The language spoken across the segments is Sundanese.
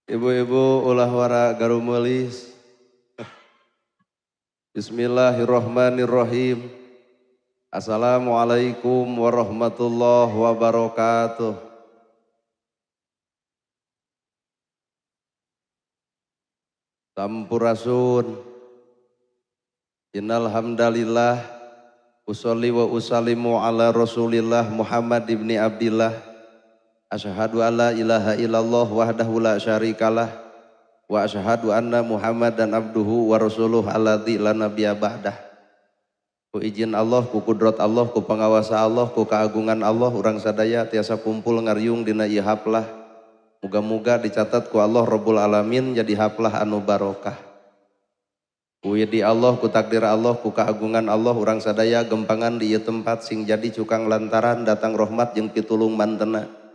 Ibu-ibu, ulah wara garumelis. Bismillahirrahmanirrahim. Assalamualaikum warahmatullahi wabarakatuh. Sampurasun. Innal hamdalillah usolli wa usallimu ala Rasulillah Muhammad ibni Abdillah. Asyhadu alla ilaha illallah wahdahu la syarikalah wa asyhadu anna Muhammadan abduhu wa rasuluh alladzi la nabiyya ba'dah. Ku izin Allah, ku kudrat Allah, ku pangawasa Allah, ku keagungan Allah, urang sadaya tiasa kumpul ngariung dina ieu haplah. Muga-muga dicatat ku Allah Rabbul Alamin jadi haplah anu barokah. Ku idi Allah, ku takdir Allah, ku keagungan Allah, urang sadaya gempangan di ieu tempat sing jadi cukang lantaran datang rahmat jeung pitulung mantena.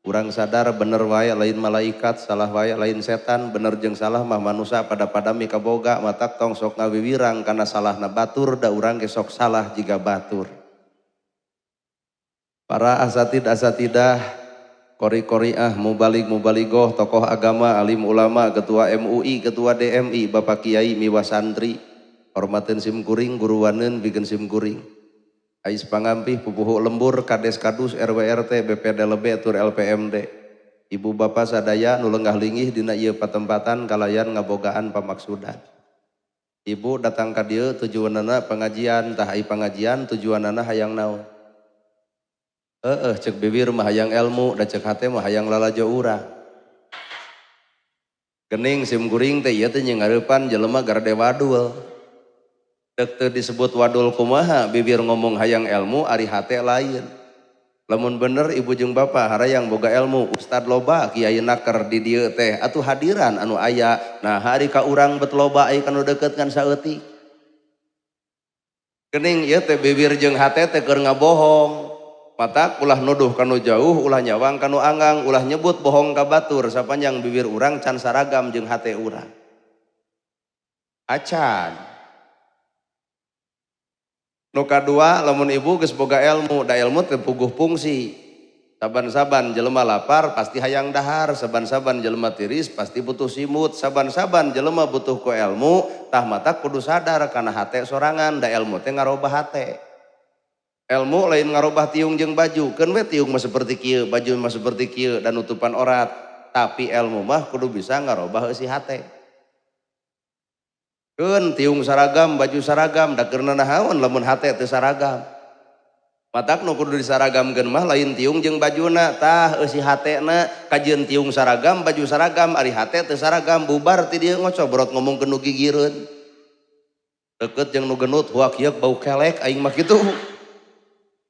Urang sadar bener wae lain malaikat, salah wae lain setan, bener jeung salah mah manusa pada padami kaboga, matak tong sok ngawiwirang kana salahna batur, da urang ge sok salah jiga batur. Para asatid asatidah, kori-koriah, mubalig mubaligoh, tokoh agama, alim ulama, ketua MUI, ketua DMI, bapak kiai miwa santri, hormatin sim kuring, guruwaneun bikin sim kuring. Ais pangampih, pupuhu lembur, kades kadus, RW RT, BPD lebe, tur LPMD. Ibu bapak sadaya nu lenggah linggih dina ieu patempatan kalayan ngabogaan pamaksudan. Ibu datang ka dieu tujuanana pengajian, tah ai pengajian tujuanana hayang naon? Heeh, cek bibir mah hayang ilmu, da cek hate mah hayang lalajo urang. Gening sim kuring teh ieu teh nyeurepan jelema garde wadul. Dek teu disebut wadul kumaha, bibir ngomong hayang ilmu, ari hate lain. Lamun bener ibu jeung bapak harayang boga ilmu, ustad loba, kiai naker di dieu teh, atuh hadiran anu aya. Nah hari ka urang bet loba ai kanu deukeut ngan saeutik. Gening ieu teh bibir jeung hate teh keur ngabohong. Matak ulah nuduh kanu jauh, ulah nyawang kanu anggang, ulah nyebut bohong ka batur, sapanjang bibir urang can saragam jeung hate urang. Acan. Nu kadua, lamun ibu geus boga ilmu, da ilmu teh puguh fungsi. Saban-saban jelema lapar pasti hayang dahar, saban-saban jelema tiris pasti butuh simut, saban-saban jelema butuh ku ilmu, tah mata kudu sadar kana hate sorangan, da ilmu teh ngarobah hate. Ilmu lain ngarobah tiung jeung baju, keun we tiung mah seperti kieu, baju mah seperti kieu dan nutupan orat, tapi ilmu mah kudu bisa ngarobah eusi hate. Keun tiung saragam, baju saragam, da keur nanahaon lamun hate teu saragam. Matak nu kudu disaragamkeun mah lain tiung jeung bajuna, tah eusi hatena, kajeun tiung saragam, baju saragam, ari hate teu saragam, bubar ti dieu ngocobrot ngomong ke nu gigireun. Deket jeung nu genut, huak hieuk bau kelek aing mah kitu.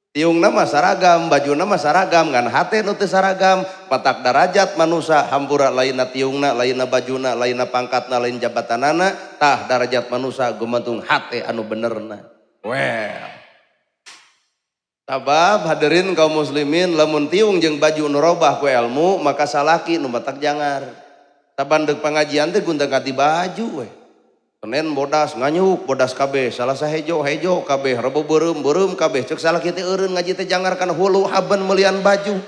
Tiungna mah saragam, bajuna mah saragam, ngan hate nu teu saragam, matak darajat manusa hampura lainna tiungna, lainna bajuna, lainna pangkatna, lain jabatanana, tah darajat manusa gumantung hate anu benerna. Well. Sabab hadirin kaum muslimin, lamun tiung jeung baju nu robah ku ilmu, maka salaki nu matak jangar. Saban deuk pangajian teh gonta-ganti baju we. Senin bodas nganyuk bodas kabeh, Salasa hejo hejo kabeh, Rebo beureum beureum kabeh, cek salaki teh eureun ngaji teh jangar kana hulu haben meulian baju.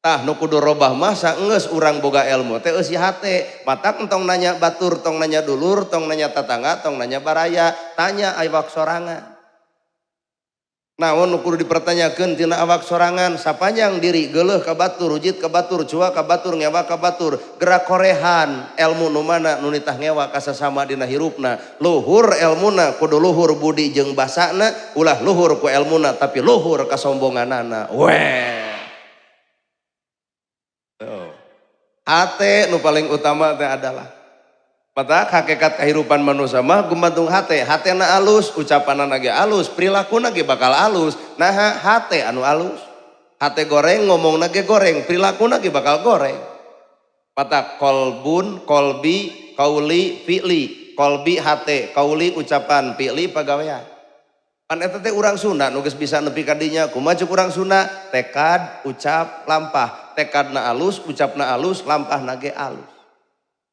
Tah nu kudu robah mah saenggeus urang boga ilmu teh eusi hate, matak entong nanya batur, tong nanya dulur, tong nanya tatangga, tong nanya baraya, tanya awak sorangan. Naon nu kudu dipertanyakeun tina awak sorangan, sapanjang diri geuleuh ka batur, rujit ka batur, cua ka batur, ngewa ka batur, gerak korehan ilmu nu mana nu nitah ngewa ka sasama dina hirupna, luhur elmuna kudu luhur budi jeung basana, ulah luhur ku elmuna tapi luhur kasombonganana. Weh. Tuh. Hate nu paling utama teh adalah matak hakikat kehidupan manusia mah gumantung hate, hatena alus, ucapanana ge alus, perilakuna ge bakal alus. Nah hate anu alus, hate goreng ngomongna ge goreng, perilakuna ge bakal goreng. Matak kolbun, kolbi, kauli, fi'li, kolbi hate, kauli ucapan, fi'li pagawean. Pan eta teh urang Sunda nu geus bisa nepi ka dinya, kumaha ceuk urang Sunda? Tekad, ucap, lampah. Tekadna alus, ucapna alus, lampahna ge alus.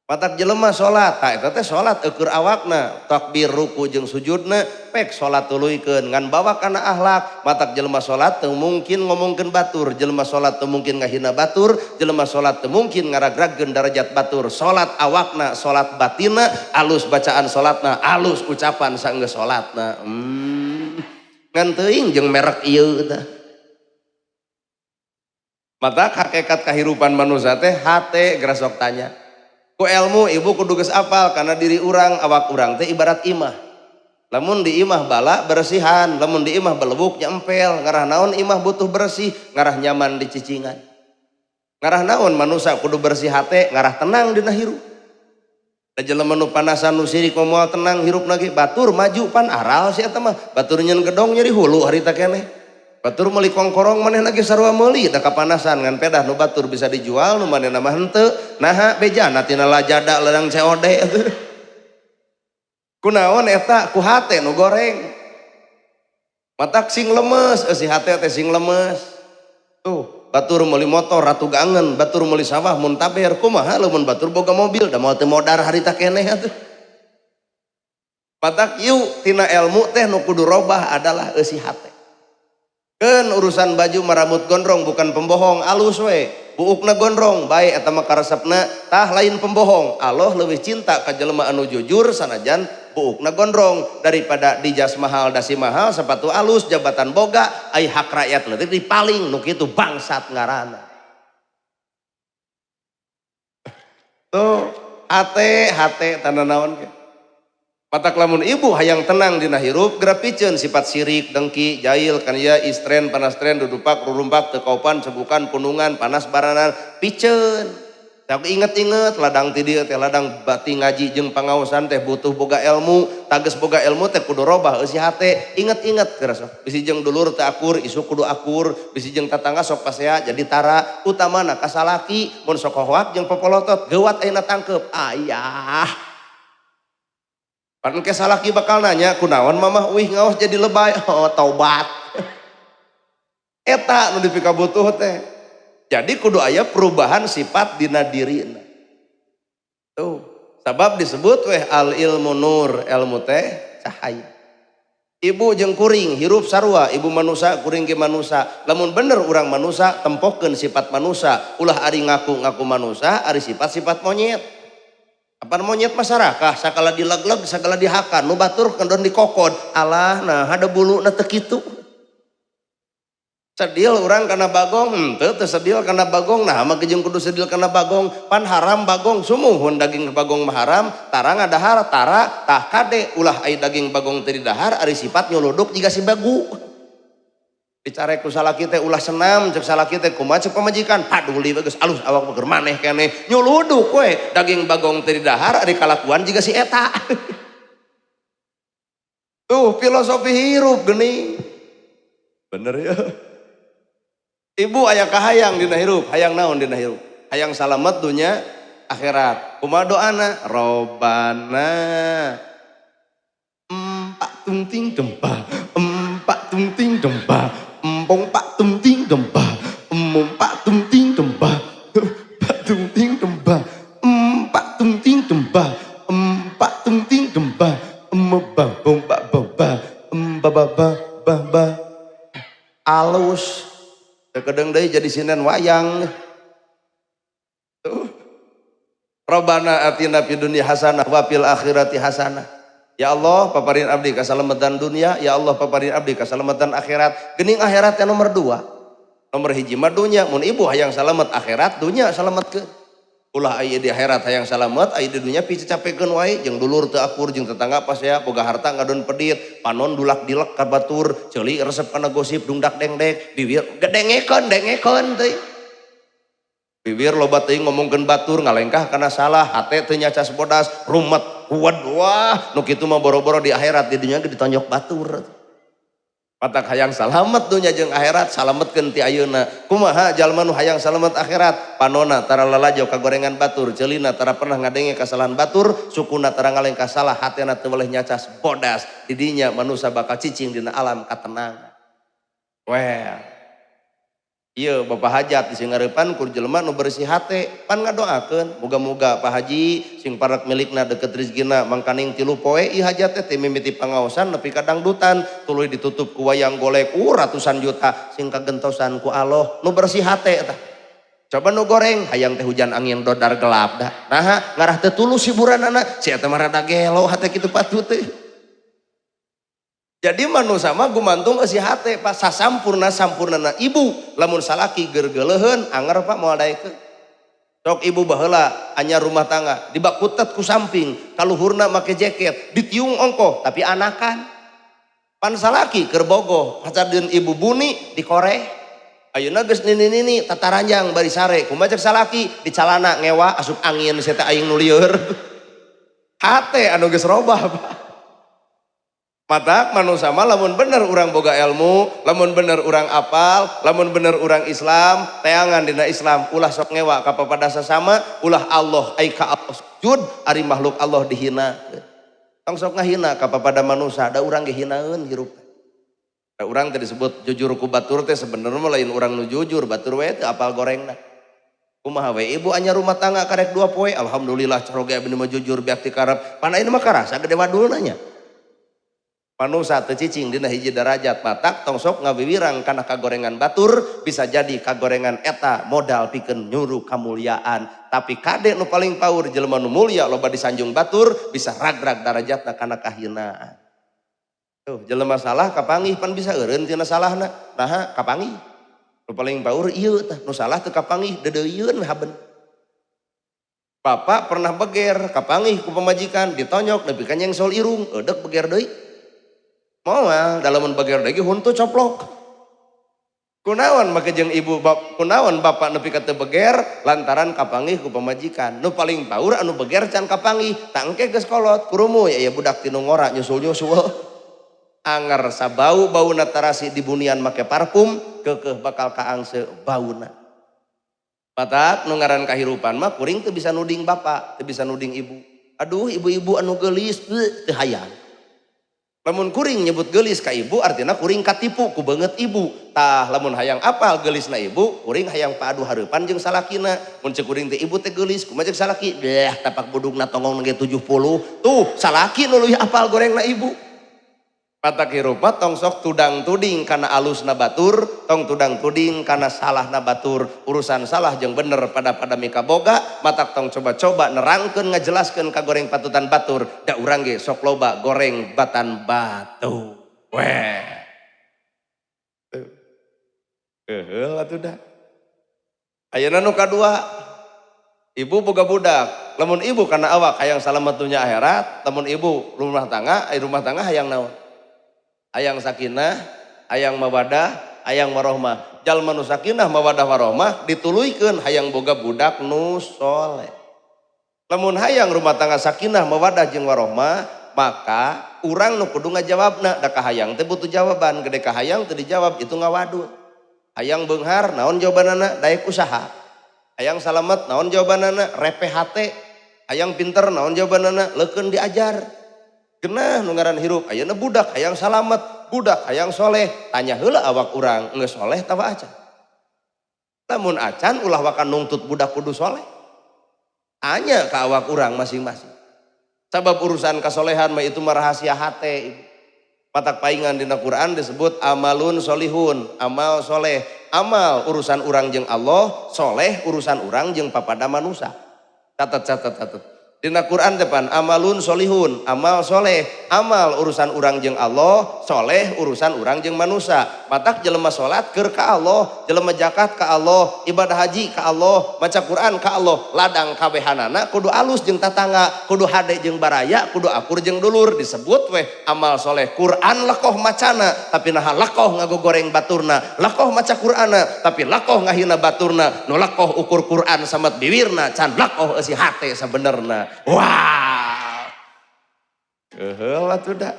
Matak jelema salat, tah eta teh salat eueur awakna, takbir ruku jeung sujudna, pek salat tuluykeun ngan bawa kana akhlak. Matak jelema salat teu mungkin ngomongkeun batur, jelema salat teu mungkin ngahina batur, jelema salat teu mungkin ngaragragkeun darajat batur. Salat awakna, salat batinna, alus bacaan salatna, alus ucapan saenggeus salatna. Ngan teuing jeung merek ieu tah. Matak hakikat kahirupan manusia teh hate gerasok tanya. Ku ilmu ibu kudu geus apal karena diri urang awak urang teh ibarat imah. Lamun di imah bala bersihan, lamun di imah belebuk nyempel, ngarah naon imah butuh bersih, ngarah nyaman di cicingan. Ngarah naon manusia kudu bersih hate, ngarah tenang dina hirup. Da jelema nu panasan nu sirik moal tenang hirup lagi, batur maju pan aral si eta mah, batur nyeun gedong nyeri hulu harita keneh. Batur meuli kongkorong maneh lagi sarua meuli da kapanasan ngan pedah nu batur bisa dijual nu manehna mah henteu. Naha bejana tina lajada ladang COD atuh. Kunaon eta ku hate nu goreng. Matak sing lemes si hate teh sing lemes. Tuh, batur meuli motor ratu gangen, batur meuli sawah muntaber kumaha lamun batur boga mobil da moal teu modar harita keneh atuh. Matak yuk tina ilmu teh nu kudu robah adalah eusi hate. Keun urusan baju marambut gondrong bukan pembohong alus we buukna gondrong bae eta mah karesepna tah lain pembohong. Allah leuwih cinta ka jelema anu jujur sanajan buukna gondrong daripada di jas mahal dasi mahal sepatu alus jabatan boga ai hak rakyat leutik dipaling nu kitu bangsat ngaranna. Tuh hate hate tanda naon ke. Matak lamun ibu hayang tenang dina hirup geura piceun sifat sirik, dengki, jail, kania, istren, panastren, dudupak, rurumpak, teu kaupan, cegukan, punungan, panas baranan, piceun. Tapi inget-inget ladang ti dieu teh ladang bati ngaji jeung pangaosan teh butuh boga ilmu, tages boga ilmu teh kudu robah eusi hate. Inget-inget geura sok. Bisi jeung dulur teh akur, isuk kudu akur, bisi jeung tatangga sok pasea jadi tara, utamana ka salaki mun sok hoak jeung popolotot geuwat ayeuna tangkeup. Ayah. Pan ke salaki bakal nanya kunaon mamah uih ngaos jadi lebay, oh taubat. Eta nu dipikabutuh teh. Jadi kudu aya perubahan sifat dina dirina. Tuh, sabab disebut weh al ilmu nur, ilmu teh cahaya. Ibu jeung kuring hirup sarua, ibu manusa kuring ge manusa. Lamun bener urang manusa tempokeun sifat manusa, ulah ari ngaku-ngaku manusa, ari sifat-sifat monyet. Apa monyet masyarakat sakala dilegleg sakala dihakan nu batur kendon dikokod alah nah ada bulu na teu kitu. Sedil urang kana bagong henteu teu sedil kana bagong nah mah jeung kudu sedil kana bagong pan haram bagong sumuhun daging bagong mah haram tara ngadahar tara tah kade ulah ai daging bagong teu didahar ari sifat nyuluduk jiga si bagu. Dicarek ku salaki teh ulah senam cek salaki teh kumaha cek pamajikan paduli bagus alus awak mah keur maneh keneh nyuluduk we daging bagong teu didahar ari kalakuan jiga si eta. Tuh filosofi hirup geuning. Bener ya. Ibu aya kahayang dina hirup, hayang naon dina hirup? Hayang salamet dunya akhirat. Kumaha doana? Robana empak tung ting dempa, empak tung ting dempa, empong pak tung ting dempa, empak tung ting dempa, empak tung ting dempa, empak tung ting dempa, empak tung ting dempa, emba bong ba ba ba, emba ba ba ba ba. Alus. Kekedeng deui jadi sinden wayang. Tuh. Rabbana atina fid dunya hasanah wa fil akhirati hasanah. Ya Allah, paparin abdi kasalamatan dunia, ya Allah paparin abdi kasalamatan akhirat. Geuning akhirat yang nomor 2. Nomor hiji mah dunya, mun ibu hayang salamet akhirat, dunya salametkeun. Ulah aya di akhirat hayang salamet, aya di dunya picacapekeun wae jeung dulur teu akur jeung tetangga pasea boga harta ngadon pedit, panon dulak dilek ka batur, ceuli resep kana gosip dungdak dengdek, bibir gedengekeun dengekeun teuing. Bibir loba teuing ngomongkeun batur ngalengkah kana salah, hate teu nyacas bodas, rumet kuat wah nu kitu mah boro-boro di akhirat di dunya ge ditonjok batur. Matak hayang salamet dunya jeung akhirat salametkeun ti ayeuna. Kumaha jalma nu hayang salamet akhirat? Panona tara lalajo kagorengan batur, ceulina tara pernah ngadenge kasalahan batur, sukuna tara ngalengkah salah, hatena teu weleh nyacas bodas. Di dinya manusa bakal cicing dina alam katenangan. Well. Iya, Bapak hajat disingareupan ku jelema nu bersih hate, pan ngadoakeun muga-muga Pak Haji sing parek milikna deket rezekina mangkaning 3 poe ieu hajat teh mimiti pangaosan nepi ka dangdutan tuluy ditutup ku wayang golek ratusan juta sing kagentosan ku Allah nu bersih hate tah. Coba nu goreng hayang teh hujan angin dodar gelap dah. Naha ngarah teu tulus hiburanana si eta mah rada gelo hate kitu patut teh. Jadi manusia mah gumantung eusi hate Pak sasampurna sampurnana ibu lamun salaki gergeleuheun anger Pak moal daekeun. Sok ibu baheula anyar rumah tangga dibakutet ku samping kaluhurna make jaket ditiung ongkoh tapi anakan. Pan salaki keur bogoh pacadeun ibu buni dikoreh. Ayeuna geus nini-nini tataranjang bari sare kumaha cek salaki di calana ngewa asup angin sia teh aing nu lieur. Hate anu geus robah Pak. Matak manusia mah lamun bener urang boga ilmu, lamun bener urang apal, lamun bener urang Islam, teangan dina Islam, ulah sok ngewa ka papada sasama, ulah Allah ai ka Allah sujud, ari makhluk Allah dihina. Tong sok ngahina ka papada manusia, da urang ge hinaeun hirup. Da urang teh disebut jujur ku batur teh sebenarnya mah lain urang nu jujur, batur we teu apal gorengna. Kumaha we ibu anyar rumah tangga karek 2 poe, alhamdulillah caroge abdi mah jujur biak ti karep. Pan ayeuna mah karasa gede wadulna nya. Manusa teu cicing dina hiji derajat matak tong sok ngawiwirang kana kagorengan batur bisa jadi kagorengan eta modal pikeun nyuru kamuliaan tapi kade nu paling paur jelema nu mulia loba disanjung batur bisa ragrag darajatna kana kahinaan. Tuh jelema salah kapanggih pan bisa eureun tina salahna naha kapanggih nu paling paur ieu tah nu salah teu kapanggih deudeuieun we haben. Bapak pernah beger kapanggih ku pamajikan ditonyok nepi ka nyengsol irung eudek beger deui. Moal dalamun beger deui huntu coplok. Kunaon make jeung ibu kunaon bapak nepi ka teu beger lantaran kapanggih ku pamajikan. Nu paling paur anu beger can kapanggih, tangke geus kolot kurumu ya budak tinu ngora nyusul-nyusul. Anger sabau-bauna tarasi dibunian make parfum keukeuh bakal kaangse bauna. Matak nu ngaran kahirupan mah kuring teu bisa nuding bapak, teu bisa nuding ibu. Aduh ibu-ibu anu geulis teu hayang. Lamun kuring nyebut geulis ka ibu artinya kuring katipu ku beungeut ibu. Tah lamun hayang apal geulisna ibu, kuring hayang paadu hareupan jeung salakina. Mun ceuk kuring teh ibu teh geulis, kumaha ceuk salaki? Deh tapak budugna tonggong ge 70. Tuh salaki nu leuwih apal gorengna ibu. Matak hirup mah tong sok tudang tuding kana alusna batur, tong tudang tuding kana salahna batur. Urusan salah jeung bener pada mikaboga, matak tong coba-coba nerangkeun ngajelaskeun ka goreng patutan batur, da urang ge sok loba goreng batan batu. Weh. Heuheul atuh da. Ayeuna nu kadua, ibu boga budak, lamun ibu kana awak hayang salamet dunya akhirat, lamun ibu rumah tangga, ai rumah tangga hayang naon? Hayang sakinah, hayang mawadah, hayang warohmah. Jalma nu sakinah mawadah warohmah dituluykeun hayang boga budak nu soleh. Lamun hayang rumah tangga sakinah mawadah jeung warohmah, maka urang nu kudu ngajawabna. Da kahayang teh butuh jawaban, gede kahayang teu dijawab itu ngawadul. Hayang beunghar naon jawabanana? Daek usaha. Hayang salamet naon jawabanana? Repe hate. Hayang pinter naon jawabanana? Leukeun diajar. Genah nu ngaran hirup ayeuna budak hayang salamet, budak hayang soleh, tanya heula awak urang geus soleh tawa acan. Lamun acan ulah waka nungtut budak kudu soleh. Tanya ka awak urang masing-masing. Sabab urusan kasolehan mah itu mah rahasia hate. Matak paingan dina Quran disebut amalun solihun, amal soleh. Amal urusan urang jeung Allah, soleh urusan urang jeung papada manusia. Catat, catat, catat. Dina Quran depan amalun solihun, amal soleh, amal urusan urang jeung Allah, soleh urusan urang jeung manusia. Matak jelema salat keur ka Allah, jelema zakat ka Allah, ibadah haji ka Allah, maca Quran ka Allah, ladang kabehanana kudu alus jeung tatangga, kudu hade jeung baraya, kudu akur jeung dulur, disebut weh amal soleh. Quran lekoh macana, tapi naha lekoh ngagogoreng baturna, lekoh maca Qur'ana, tapi lekoh ngahina baturna, nu lekoh ukur Quran samet biwirna, can lekoh eusi hate sabenerna. Wow. Keheul atuh da.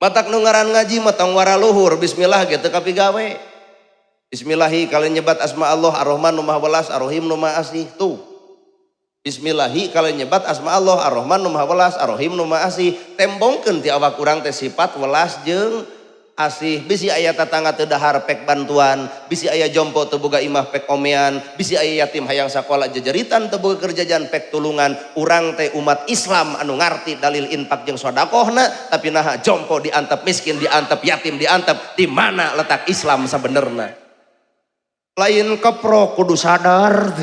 Matak nu ngaran ngaji mah tong waraluhur, bismillah ge teu kapigawe. Bismillahi kalian nyebat asma Allah Ar-Rahman nu Maha Welas, Ar-Rahim nu Maha Asih tuh. Bismillahi kalian nyebat asma Allah Ar-Rahman nu Maha Welas, Ar-Rahim nu Maha Asih. Tembongkeun ti awak urang teh sifat welas jeung Asih bisi aya tatangga teu dahar pek bantuan, bisi aya jompo teu boga imah pek omean, bisi aya yatim hayang sakola jejeritan teu boga kerjaan pek tulungan. Urang teh umat Islam anu ngarti dalil infak jeung sodakohna, tapi naha jompo diantep, miskin diantep, yatim diantep. Di mana letak Islam sabenerna? Lain kepro kudu sadar.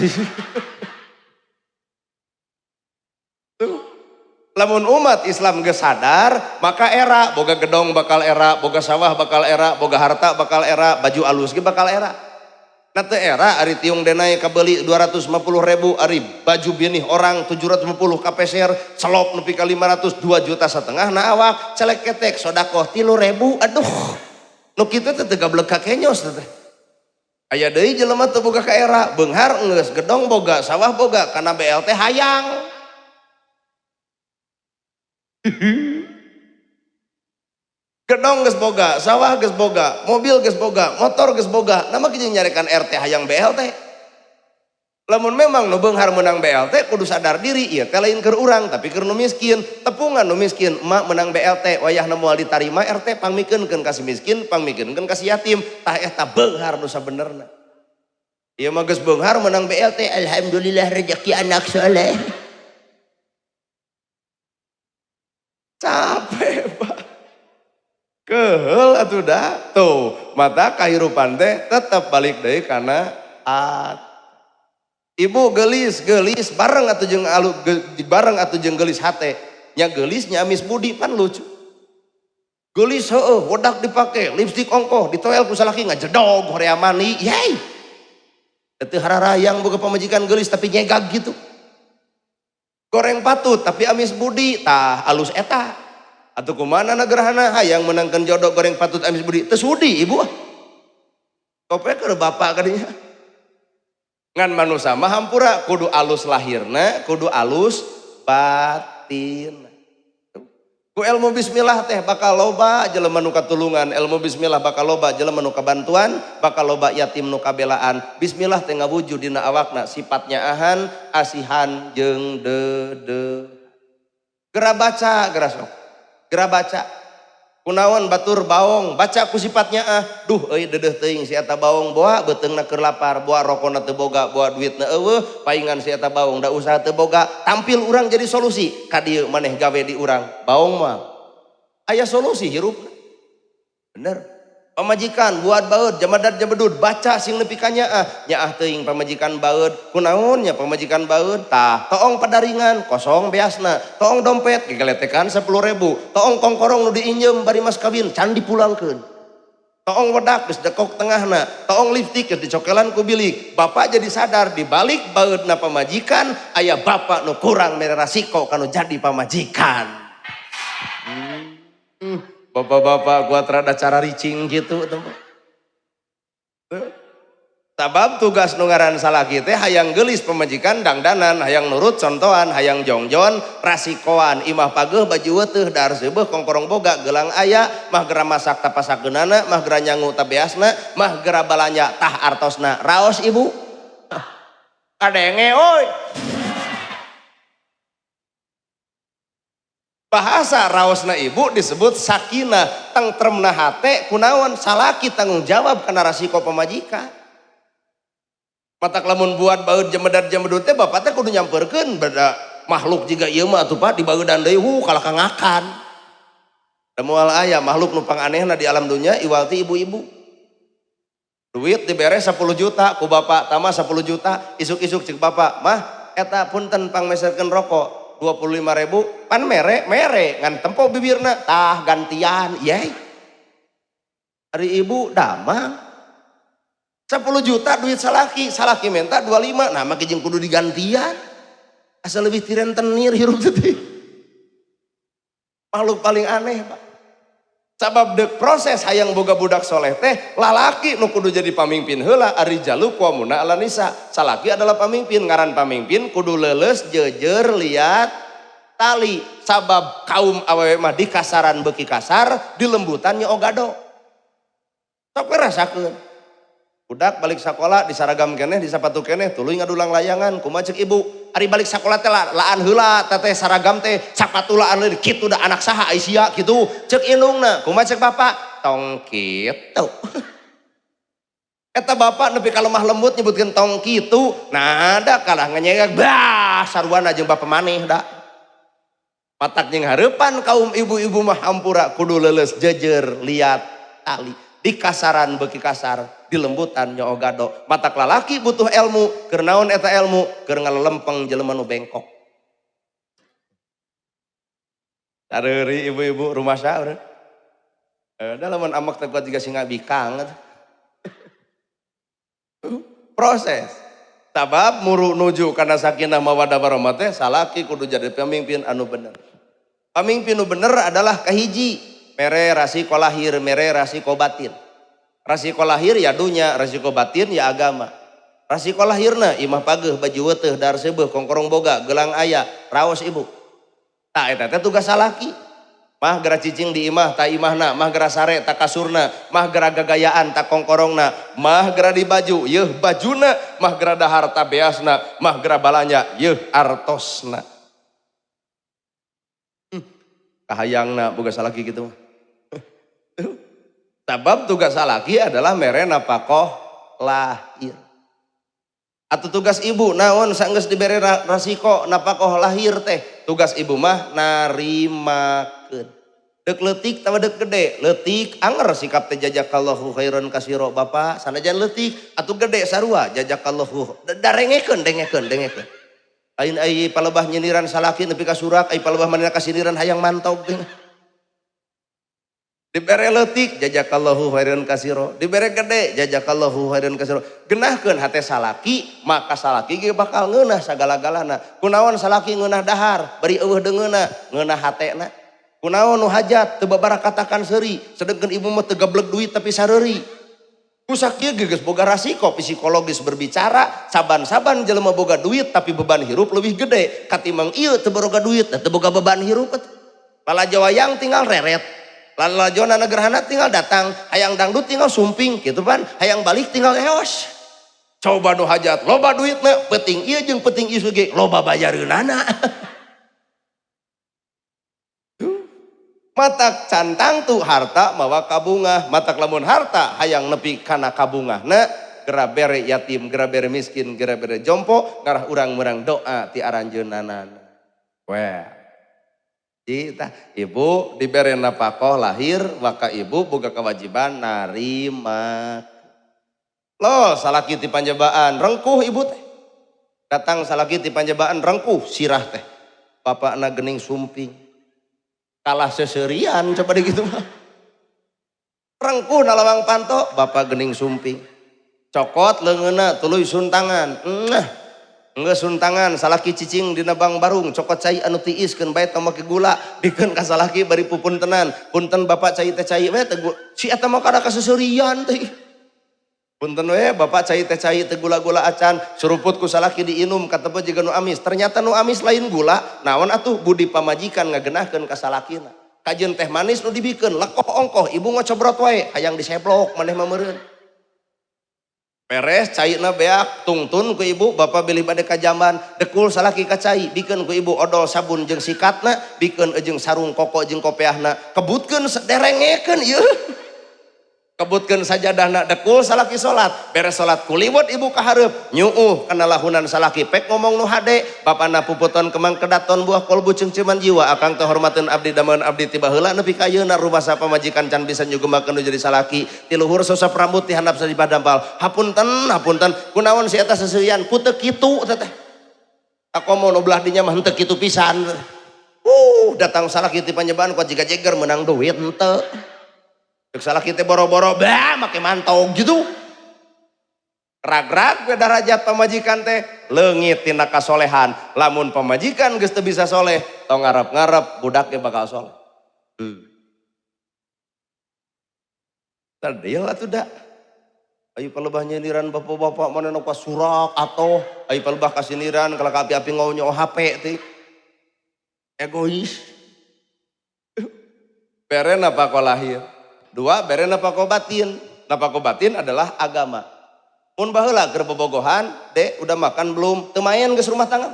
Tuh. Lamun umat Islam geus sadar, maka era boga gedong bakal era, boga sawah bakal era, boga harta bakal era, baju alus ge bakal era. Nah teu era ari tiung denai kabeli 250.000, ari baju binih orang 750 kapeser, selop nepi ka 500, 2,5 juta na awak, celek ketek sodakoh 3.000, aduh. Nu kitu teh teu gableg ka kenyos teh. Aya deui jelema teu boga ka era, beunghar geus, gedong boga, sawah boga, kana BLT hayang. Gedong geus boga, sawah geus boga, mobil geus boga, motor geus boga, nama kieu nyarekan RT hayang BLT. Lamun memang nu beunghar meunang BLT kudu sadar diri, ieu teh lain keur urang tapi keur nu miskin. Tepungan nu miskin, emak meunang BLT wayahna moal ditarima RT pangmikeunkeun ka si miskin, pangmikeunkeun ka si yatim, tah eta beunghar nu sabenerna. Ieu mah geus beunghar meunang BLT, alhamdulillah rezeki anak soleh. Capek Pak. Kehel atuh dah. Tuh, mata kahirupan teh tetep balik deui kana at. Ibu gelis, gelis bareng atuh jeung alu bareng atuh jeung gelis hate. Nya gelis nya amis budi pan lucu. Gelis heueuh, wedak dipake, lipstik ongkoh, ditoel ku salaki ngajedog horea mani. Yey. Teu hararayang boga pamajikan gelis tapi nyegag gitu. Goreng patut tapi amis budi, tah alus eta. Atuh kumana nagerahana hayang menangkan jodoh goreng patut amis budi, teu sudi ibu ah. Kope keur bapak kadinya. Ngan manusa mah hampura kudu alus lahirna, kudu alus batin. Ku ilmu bismillah teh bakal loba jelema nu katulungan, ilmu bismillah bakal loba jelema nu kabantuan, bakal loba yatim nu kabelaan. Bismillah teh ngawujud dina awakna sifatnya ahan, asihan jeung dede. Gera baca, gera sok. Gera baca. Kunaon batur baong, baca ku sifatnya ah. Duh euy dedeuh teuing si eta baong boa beuteungna keur lapar, boa rokona teu boga, boa duitna eueuh, paingan si eta baong da usaha teu boga. Tampil urang jadi solusi, ka dieu maneh gawe di urang, baong mah. Aya solusi hirupna. Bener. Pamajikan buat baeud jamadad jabedud, baca sing nepi ka nyaah. Nyaah teuing pamajikan baeud, kunaon nya pamajikan baeud? Tah, toong padaringan kosong beasna, toong dompet gegeletekan 10.000, toong kongkorong nu diinjem bari mas kawin can dipulangkeun. Toong wedak geus dekok tengahna, toong lipstik geus dicokelan ku bilik. Bapak jadi sadar di balik baeudna pamajikan aya bapak nu kurang mere rasiko kanu jadi pamajikan. Bapak-bapak gua terada cara ricing gitu teman. Sabab tugas nu ngaran salaki teh hayang geulis pamajikan dangdanan, hayang nurut contohan, hayang jongjon, rasikoan, imah pageuh baju weteuh, dahar seubeuh kongkorong boga, gelang aya, mah gera masak tapasakeunana, mah gera nyangu tabeasna, mah gera balanja tah artosna. Raos ibu. Kadenge oi. Bahasa raosna ibu disebut sakinah, tengtremna hate kunaon salaki tanggung jawab kana rasiko pamajikan. Matak lamun buat baeud jemedar jemedut teh bapak teh kudu nyamperkeun beda makhluk jiga ieu mah atuh Pak dibaeudan deui hu kalah kangakan. Da moal aya makhluk nu panganehna di alam dunya iwal ti ibu-ibu. Duit dibere 10 juta ku bapak tambah 10 juta, isuk-isuk cek bapak, "Mah eta punten pangmeserkeun rokok 25.000, pan mere mere ngan tempo bibirna tah gantian." Yey. Ari ibu damang 10 juta duit salaki, salaki minta 25, nah mah jeung kudu digantian. Asa lebih ti rentenir hirup teh. Makhluk paling aneh, Pak. Sabab dek proses hayang boga budak soleh teh lalaki nu kudu jadi pamimpin heula, arijalu qawwamuna 'ala nisa. Salaki adalah pamimpin, ngaran pamimpin kudu leuleus jeujeur liat tali. Sabab kaum awewe mah dikasaran beuki kasar, dilembutan nya ogado. Sok we rasakeun. Budak balik sakola disaragam keneh, disapatu keneh, tuluy ngadulang layangan, kumaha ceuk ibu? Ari balik sakola teh laan heula teteh saragam teh, sapatu laan heula, kitu da anak saha ai sia kitu. Ceuk indungna, kumaha ceuk bapak? Tong kitu. Eta bapak nepi ka lemah lembut nyebutkeun tong kitu, nah da kalah nganyegak bah sarwana jeung bapak maneh da. Matak jeung hareupan kaum ibu-ibu mah hampura kudu leuleus jejer liat tali. Di kasaran beuki kasar, di lembutan nyoo gado. Matak lalaki butuh ilmu, keur naon eta ilmu? Keur ngalelempeng jelema nu bengkok. Sareuri ibu-ibu rumah saur. Da lamun amak teh kuat jiga singa bikang. Proses. Sabab muru nuju kana sakinah mawaddah warahmah teh salaki kudu jadi pemimpin anu bener. Pamimpin nu bener adalah kahiji, mere rasiko lahir, mere rasiko batin. Rasiko lahir ya dunya, rasiko batin ya agama. Rasiko lahirna imah pageuh, baju weuteuh, dahar seubeuh, kongkorong boga, gelang aya, raos ibu. Tah eta teh tugas salaki. Mah gera cicing di imah ta imahna, mah gera sare ta kasurna, mah gera gagayaan ta kongkorongna, mah gera di baju yeuh bajuna, mah gera dahar ta beasna, mah gera balanja yeuh artosna. Kahayangna boga salaki kitu mah. Sabab tugas salaki adalah mere napakoh lahir. Atau tugas ibu naon sanggeus dibere rasiko napakoh lahir teh, tugas ibu mah narimakeun. Dek leutik tawa dek gede, leutik anger sikap teh jazakallahu khairan kasiro bapak, sanajan leutik atuh gede sarua jazakallahu darengekeun dengekeun dengekeun. Lain ai palebah nyindiran salaki nepi ka surak, ai palebah manehna kasiniran hayang mantog teh. Dibere leutik jazakallahu khairan kasiro, dibere gede jazakallahu khairan kasiro. Genahkeun hate salaki, maka salaki ge bakal ngeunah sagala-galana. Kunaon salaki ngeunah dahar, bari eueuh deungeunna, ngeunah hatena. Kunaon nu hajat teu babarakatakan seuri, sedengkeun ibu mah teu gableg duit tapi sareuri. Ku sakieu ge geus boga rasiko psikologis berbicara, saban-saban jelema boga duit tapi beban hirup leuwih gede katimbang ieu teu boga duit teu boga beban hirup. Lalajo wayang tinggal reret. Lalajo gerhana tinggal datang, hayang dangdut tinggal sumping gitu pan, hayang balik tinggal eos. Coba nu hajat loba duitna, penting ieu jeung penting ieu ge loba bayareunana. Matak cantang tuh harta mawa kabungah, matak lamun harta hayang nepi kana kabungahna, gera bere yatim, gera bere miskin, gera bere jompo, ngarah urang merang doa ti aranjeunana. Well. Kita ibu dibere napakoh lahir, maka ibu boga kewajiban narima. Loh, salaki ti panjebaan rengkuh ibu teh. Datang salaki ti panjebaan rengkuh sirah teh. Bapakna gening sumping. Kalah seserian coba deh gitu mah. Rengkuh nalawang panto, bapak gening sumping. Cokot leungeunna tuluy suntangan. Nah. Enggeus suntangan salaki cicing dina bang barung, cokot cai anu tiis keun bae tong make gula, bikeun ka salaki bari pupuntenan. Punten bapak cai teh cai we teh si eta mah kada kaseseurian teh. Punten we bapak cai teh cai teh gula-gula acan, suruput ku salaki diinum katebo jiga nu amis. Ternyata nu amis lain gula, naon atuh budi pamajikan ngagenahkeun ka salakina. Kajeun teh manis nu dibikeun, lekoh ongkoh ibu ngocobrot wae, hayang diseblok maneh mah meureun. Peres caina beak tungtun ku ibu bapak bilih bade ka jamban dekul salaki ka cai bikeun ku ibu odol sabun jeung sikatna bikeun jeung sarung koko jeung kopeahna kebutkeun derengekeun ieu kebutkeun sajadahna dekul salaki salat beres salat kuliwot ibu ka hareup nyuuh kana lahunan salaki pek ngomong nu hade bapana puputon kemang kedaton buah kolbu ceungceuman jiwa akang teh hormateun abdi dameun abdi ti baheula nepi ka ayeuna rumasa pamajikan can bisa nyugemakeun nu jadi salaki ti luhur sosop rambut ti handap sajibah dampal hapunten hapunten kunaon si eta seseuyan ku teu kitu teh akomo nu belah dinya mah henteu kitu pisan datang salaki ti panjebaan kuat jiga jeger menang duit henteu. Cek salaki teh boro-boro bah make mantog gitu. Rag-rag we darajat pamajikan teh leungit tina kasolehan. Lamun pamajikan geus teu bisa soleh, tong ngarep-ngarep budak ge bakal soleh. Tadil atuh da. Ayo palebah nyindiran bapak-bapak manehna ka surak atoh, ayo palebah kasindiran kalau ka api-api ngonyo HP teh. Egois. Bere napa lahir. Dua, bere napako batin. Napako batin adalah agama. Mun baheula keur bobogohan, dek udah makan belum? Teu maen geus rumah tangga.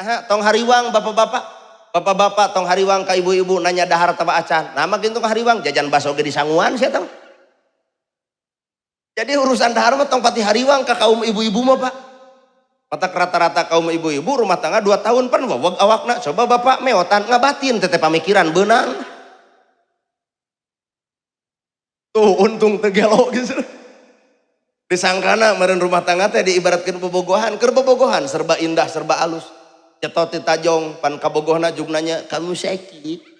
Nah, tong hariwang bapak-bapak. Bapak-bapak tong hariwang ka ibu-ibu nanya dahar taba acan. Nah makin tong hariwang jajan baso ge disanguan sia teh. Jadi urusan dahar mah tong pati hariwang ka kaum ibu-ibu mah, Pak. Matak rata-rata kaum ibu-ibu rumah tangga 2 tahun pan waweg awakna. Coba bapak meotan ngabatin teteh pamikiran beunang. Tuh untung teu gelo gitu. Disangkana meureun rumah tangga teh diibaratkeun bobogohan, keur bobogohan serba indah, serba alus. Cetot ti tajong pan kabogohna jug nanya, "Kamu sakit?"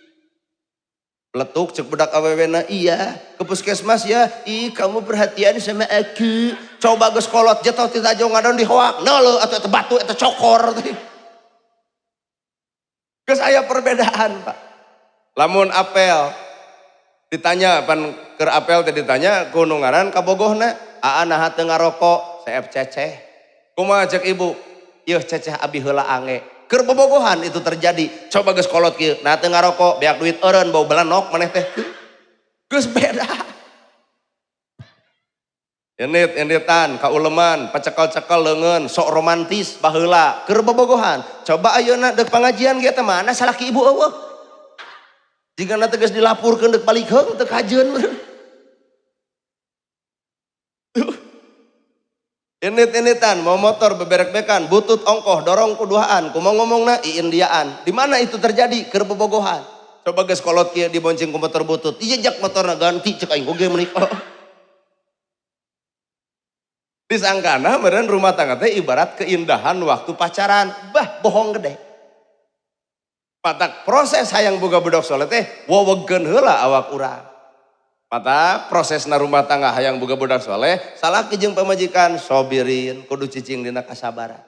Letuk cek budak awewena, "Iya, ke puskesmas ya." "Ih, kamu perhatian sama aku." Coba geus kolot jetot ti tajong ngadon dihoak. Neuleuh atuh eta batu eta cokor. Geus aya perbedaan, Pak. Lamun apel ditanya pan keur apel teh ditanya ku nu ngaran kabogohna, "Aa naha teu ngarokok?" "Seep ceceh." "Kumaha cek ibu?" "Yeuh ceceh abi heula ange." Keur bobogohan itu terjadi. Coba geus kolot kieu, nah teu ngarokok, beak duit eureun bau belenok maneh teh. Geus beda. Indit-inditan, kauleman, pacekel-cekel leungeun, sok romantis baheula, keur bobogohan. Coba ayeuna deuk pangajian ge teh mana salaki ibu eueuh. Jigana teh geus dilapurkeun deuk balik heung teu kajeun. Indit-inditan, mau motor beberek-bekan, butut ongkoh, dorong kuduaan, kumaha ngomongna iindiaan. Di mana itu terjadi? Keur bobogohan. Coba geus kolot kieu dibonceng ku motor butut, dijejak motorna ganti cek aing oge meuni. Disangkana meureun rumah tangga teh ibarat keindahan waktu pacaran. Bah, bohong gede. Matak proses hayang boga budak soleh teh wowegkeun heula awak urang. Matak prosesna rumah tangga hayang boga budak soleh, salaki jeung pamajikan sobirin, kudu cicing dina kasabaran.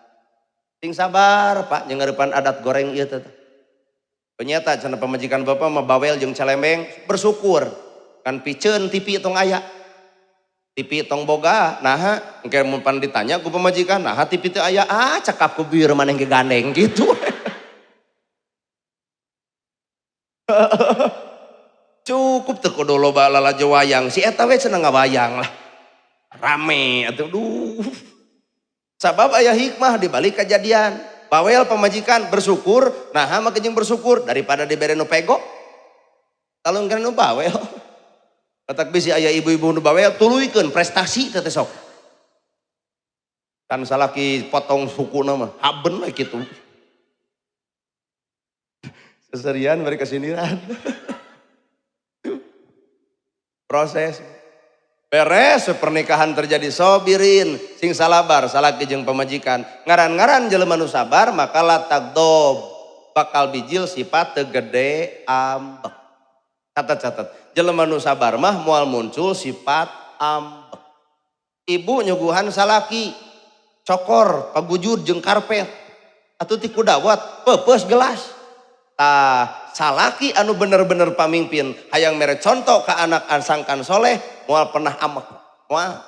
Sing sabar, Pak, jeung ngarepan adat goreng ieu teh. Penyata cenah pamajikan bapak mah bawel jeung celembeng, bersyukur. Kan piceun TV tong aya. TV tong boga, naha engke mun pan ditanya ku pamajikan, naha TV teu aya, ah cekap ku bieu maneh ge gandeng gitu. Cukup teu kudu loba lalajo wayang, si eta we cenah ngawayang lah. Rame atuh duh. Sabab aya hikmah di balik kejadian. Bawel pamajikan bersyukur, naha mah jeung bersyukur daripada dibere nu pego. Talungkeun nu bawel. Batak bisi aya ibu-ibu nu bawel tuluykeun prestasi teh sok. Kan salaki potong sukuna mah haben we kitu. Seserian bari kasindiran. Proses. Beres pernikahan terjadi sobirin sing salabar salaki jeung pamajikan. Ngaran-ngaran jelema nu sabar maka latagdob bakal bijil sifat teu gede ambek. Catat-catat, jelema nu sabar mah moal muncul sifat ambek. Ibu nyuguhan salaki cokor pagujur jeung karpet atuh ti kudawat peupeus gelas. Tah salaki anu bener-bener pamimpin hayang mere contoh ka anak sangkan soleh moal pernah amek. Moal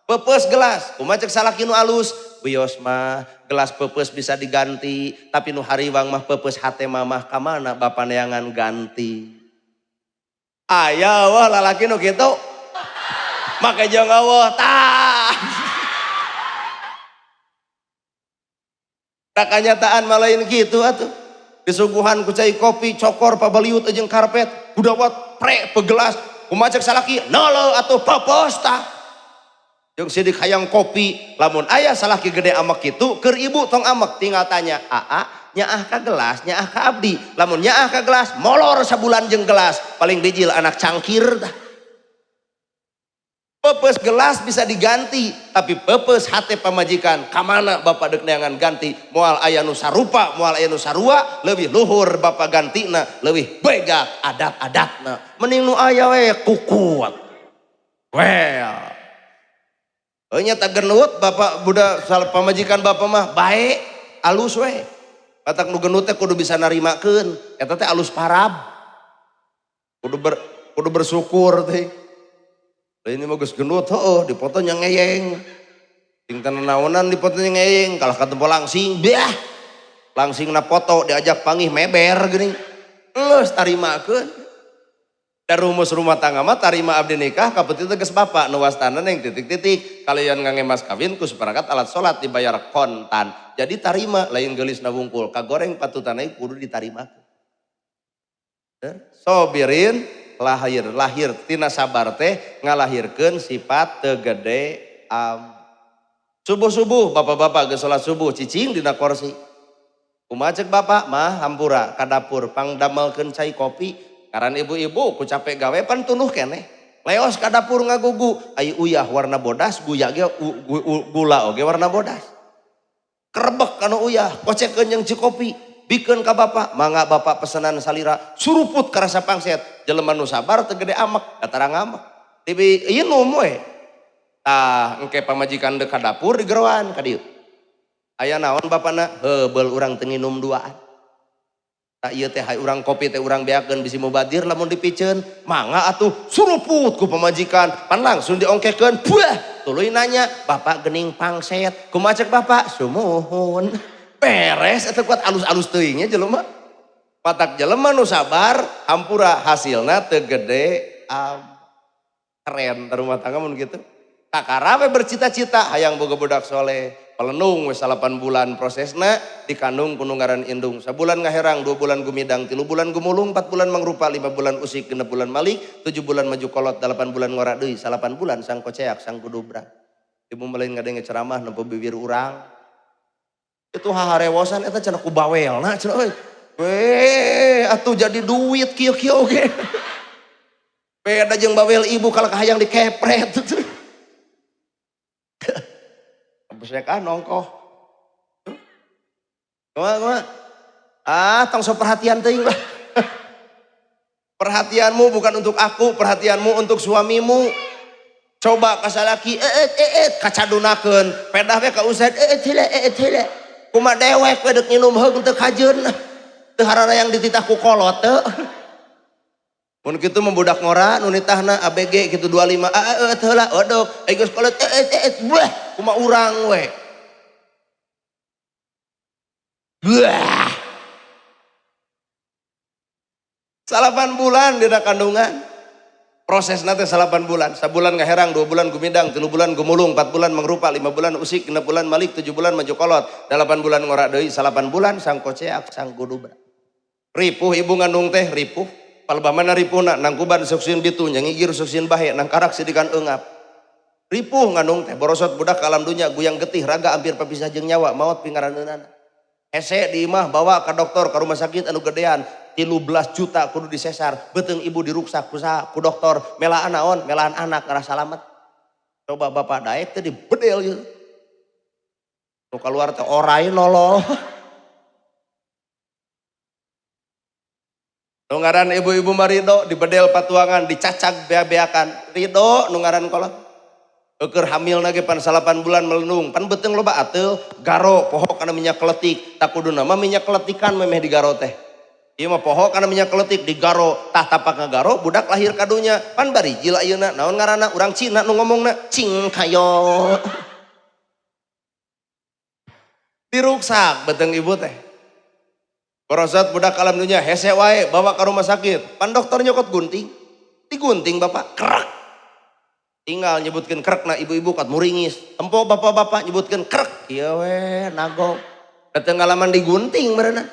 peupeus gelas kumaha cek salaki nu alus bios mah gelas peupeus bisa diganti tapi nu hariwang mah peupeus hate mamah ka mana bapa neangan ganti. Aya wah lalaki nu kitu make jeung eueuh tah. Tak kanyataan mah lain kitu atuh. Disuguhan ku cai kopi, cokor, pabaliut jeung karpet, kudawat, pre, pegelas, kumaha cek salaki, neuleuh atuh peupeus tah. Jeung sidik hayang kopi, lamun aya salaki gede amek kitu, keur ibu tong amek, tinggal tanya, "Aa, nyaah ka gelas, nyaah ka abdi." Lamun nyaah ka gelas, molor sabulan jeung gelas, paling bijil anak cangkir tah. Peupeus gelas bisa diganti, tapi peupeus hate pamajikan kamana bapak deuk neangan ganti, moal aya nu sarupa, moal aya nu sarua, leuwih luhur bapak gantina, leuwih begak adat-adatna. Mending nu aya we kukuat. Well. Heuh nya tah genut bapak budak pamajikan bapak mah bae, alus we. Batak nu genut teh kudu bisa narimakeun, eta teh alus parab. Kudu bersyukur teh. Lah ini mah geus gendut heueuh dipoto nya ngeyeng. Ting tenaonan dipoto nya ngeyeng kalah katempo langsing beah. Langsingna foto diajak panggih meber geuning. Geus tarimakeun. Da rumus rumah tangga mah tarima abdi nikah kapeuteuh teh geus bapak nu wastana neng titik-titik kalian ngange mas kawin ku seperangkat alat salat dibayar kontan. Jadi tarima lain geulisna wungkul kagoreng patutana kudu ditarimakeun. Sobirin lahir, lahir tina sabar teh ngalahirkeun sifat teu gede am. Subuh-subuh bapak-bapak geus salat subuh cicing dina kursi. Kumaha ceuk bapak mah hampura ka dapur pangdamelkeun cai kopi. Ngaran ibu-ibu ku capek gawe pan tunuh keneh. Leos ka dapur ngagugu, ai uyah warna bodas, guya ge gula oge warna bodas. Kerebek kana uyah, kocekeun jeung cikopi, bikeun ka bapak, mangga bapak pesenan salira, suruput karasa pangset. Jelema nu sabar teu gede amek, datara ngamek. Tibi inum we. Tah engke pamajikan deuk ka dapur digeroan ka dieu. Aya naon bapana? Heubeul urang teu nginum duaan. Tak ieu teh hay urang kopi teh urang beakeun bisi mubadir lamun dipiceun, mangga atuh suruput ku pamajikan, pan langsung diongkekeun, buah, tuluy nanya, bapak gening pangset, kumaha cek bapak? Sumuhun. Beres eta kuat alus-alus teuing nya jelema. Patak jelema nu sabar, hampura hasilna teu gede am. Keren rumah tangga mun kitu. Kakara we bercita-cita hayang boga budak soleh. Pelenung we 8 bulan prosesna dikandung ku nu ngaran indung. Sabulan ngaherang, 2 bulan gumidang, 3 bulan gumulung, 4 bulan mangrupa, 5 bulan usik, 6 bulan malik, 7 bulan maju kolot, 8 bulan ngora deui, 8 bulan sang koceak, sang kudubra. Ibu mah lain ngadenge ceramah nempo bibir urang. Itu haharewosan eta cenah ku bawelna cenah euy. Weh, atuh jadi duit kieu-kieu oge. Beda jeung bawel ibu kalau kahayang dikepret. Besek ah nongkoh. Kumaha kumaha? Ah, tong sok perhatian teuing lah. Perhatianmu bukan untuk aku, perhatianmu untuk suamimu. Coba ka salaki, kacadunakeun. Pedah we ka ustad, heula, heula. Kumaha dewek we deuk nginum heung teu kajeun. Teu hararayang dititah ku kolot teu. Mun kitu mah budak ngora nu nitahna ABG kitu 25, ah, heula, odok, ai geus kolot, buah, kumaha urang we. Buah. 8 bulan dina kandungan. Prosesna teh 8 bulan. Sabulan ngaherang, 2 bulan gumidang, 3 bulan gumulung, 4 bulan mangrupa, 5 bulan usik, 6 bulan malik, 7 bulan maju kolot, 8 bulan ngora deui, 8 bulan sang koceak, sang kudubra. Ripuh ibu ngandung teh, ripuh. Palebah mana ripuhna, nangkuban suksin bitu, nyangigir suksin bahe, nangkarak sidikan eungap. Ripuh ngandung teh, borosot budak ke alam dunya, guyang getih, raga hampir papisah jeung nyawa, maot pingaraneunana. Hese di imah bawa ke dokter, ke rumah sakit anu gedean, 13 juta kudu disesar, beuteung ibu diruksak ku saha, ku dokter, melaan naon, melaan anak ngarasa salamet. Coba bapak daek teh dibedel ieu. Nu kaluar teh orai nolol. Nu ngaran ibu-ibu marido dibedel patuangan, dicacag bea-beakan. Ridho nu ngaran kolot. Eueur hamil ge pan 8 bulan melendung, pan beuteung loba ateul, garo poho kana minyak keletik, tak kuduna mah minyak keletikan memeh digaro teh. Ieu mah poho kana minyak keletik digaro, tah tapak ngagaro budak lahir kadunya, pan bari jil ayeuna naon ngaranna urang Cina nu ngomongna cing kayo. Diruksak beuteung ibu teh. Borosot budak alam dunya hese wae bawa ke rumah sakit, pan dokter nyokot gunting, digunting bapak krek. Tinggal nyebutkeun krekna ibu-ibu kat muringis, tempo bapak-bapak nyebutkeun krek, ieu we nagog. Da teu ngalaman digunting meureunna.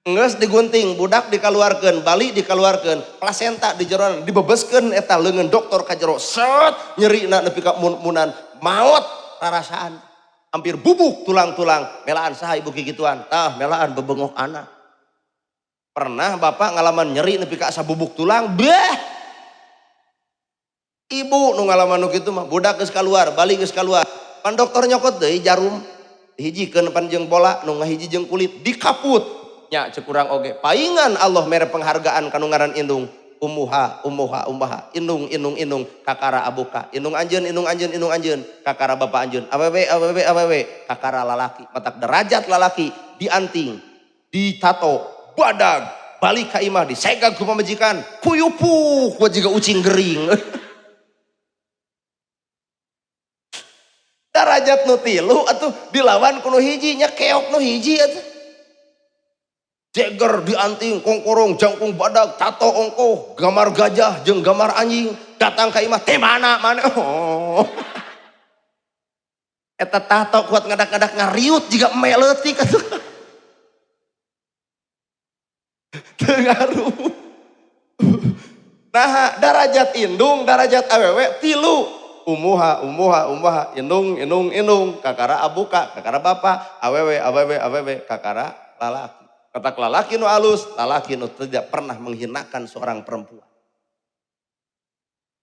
Geus digunting, budak dikaluarkeun, bali dikaluarkeun, plasenta di jeroan dibebeskeun eta leungeun dokter ka jero, set nyerina nepi ka mun-munan maot rarasaan. Hampir bubuk tulang-tulang, melaan saha ibu kikituan, tah melaan bebengok anak. Pernah bapak ngalaman nyeri nepi ka asa bubuk tulang, beh. Ibu nu ngalaman nu kitu mah, budak geus kaluar, bali geus kaluar. Pan dokter nyokot deui jarum, dihijikeun pan jeung bola, nu ngahiji jeung kulit, dikaput. Nya ceuk urang oge, paingan Allah mere penghargaan ka nu ngaran indung. Umuha, umuha, umaha, indung, indung, indung, kakara abuka, indung anjeun, indung anjeun, indung anjeun, kakara bapa anjeun, awewe, awewe, awewe, kakara lalaki, matak derajat lalaki, dianting, ditato, badag, balik ka imah, disegag ku pamajikan, kuyupuk, gua jiga ucing gering. Derajat nu 3 atuh dilawan ku nu hiji, nya keok nu hiji atuh. Jeger dianting, kongkorong, jangkung badag, tato ongkoh, gamar gajah, jeung gamar anjing, datang ka imah, teh mana, mana, oh. Eta tato kuat ngadak-ngadak ngariut jiga eme leutik atuh. Teu ngaruh. Nah, darajat indung, darajat awewe tilu. Umuha, umuha, umuha, indung, indung, indung, kakara abuka, kakara bapa, awewe, awewe, awewe, kakara lalaki. Kata lalaki nu alus, lalaki nu tidak pernah menghinakan seorang perempuan.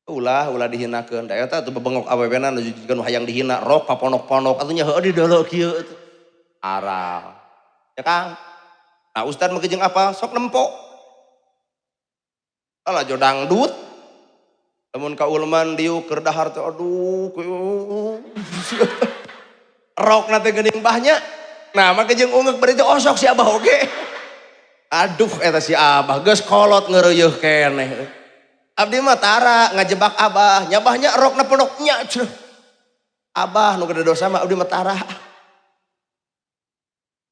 Ulah, ulah dihinakeun. Da eta tuh bebengok awewena nu jiga nu hayang dihina, rok paponok-ponok atuh nya heueuh dideuleu kieu atuh. Aral. Ya Kang. Nah, ustad mah jeung apa? Sok nempo. Alah jo dangdut. Lamun ka ulman diuk keur dahar teh aduh rokna teh geuning bahnya. Nah, make jeung ungeuk bari teh osok si abah oge. Aduh eta si abah geus kolot ngeureuyeuh keneh. Abdi mah tara ngajebak abah, nyabahnya rokna ponok nya cenah. Abah nu gede dosa mah abdi mah tara.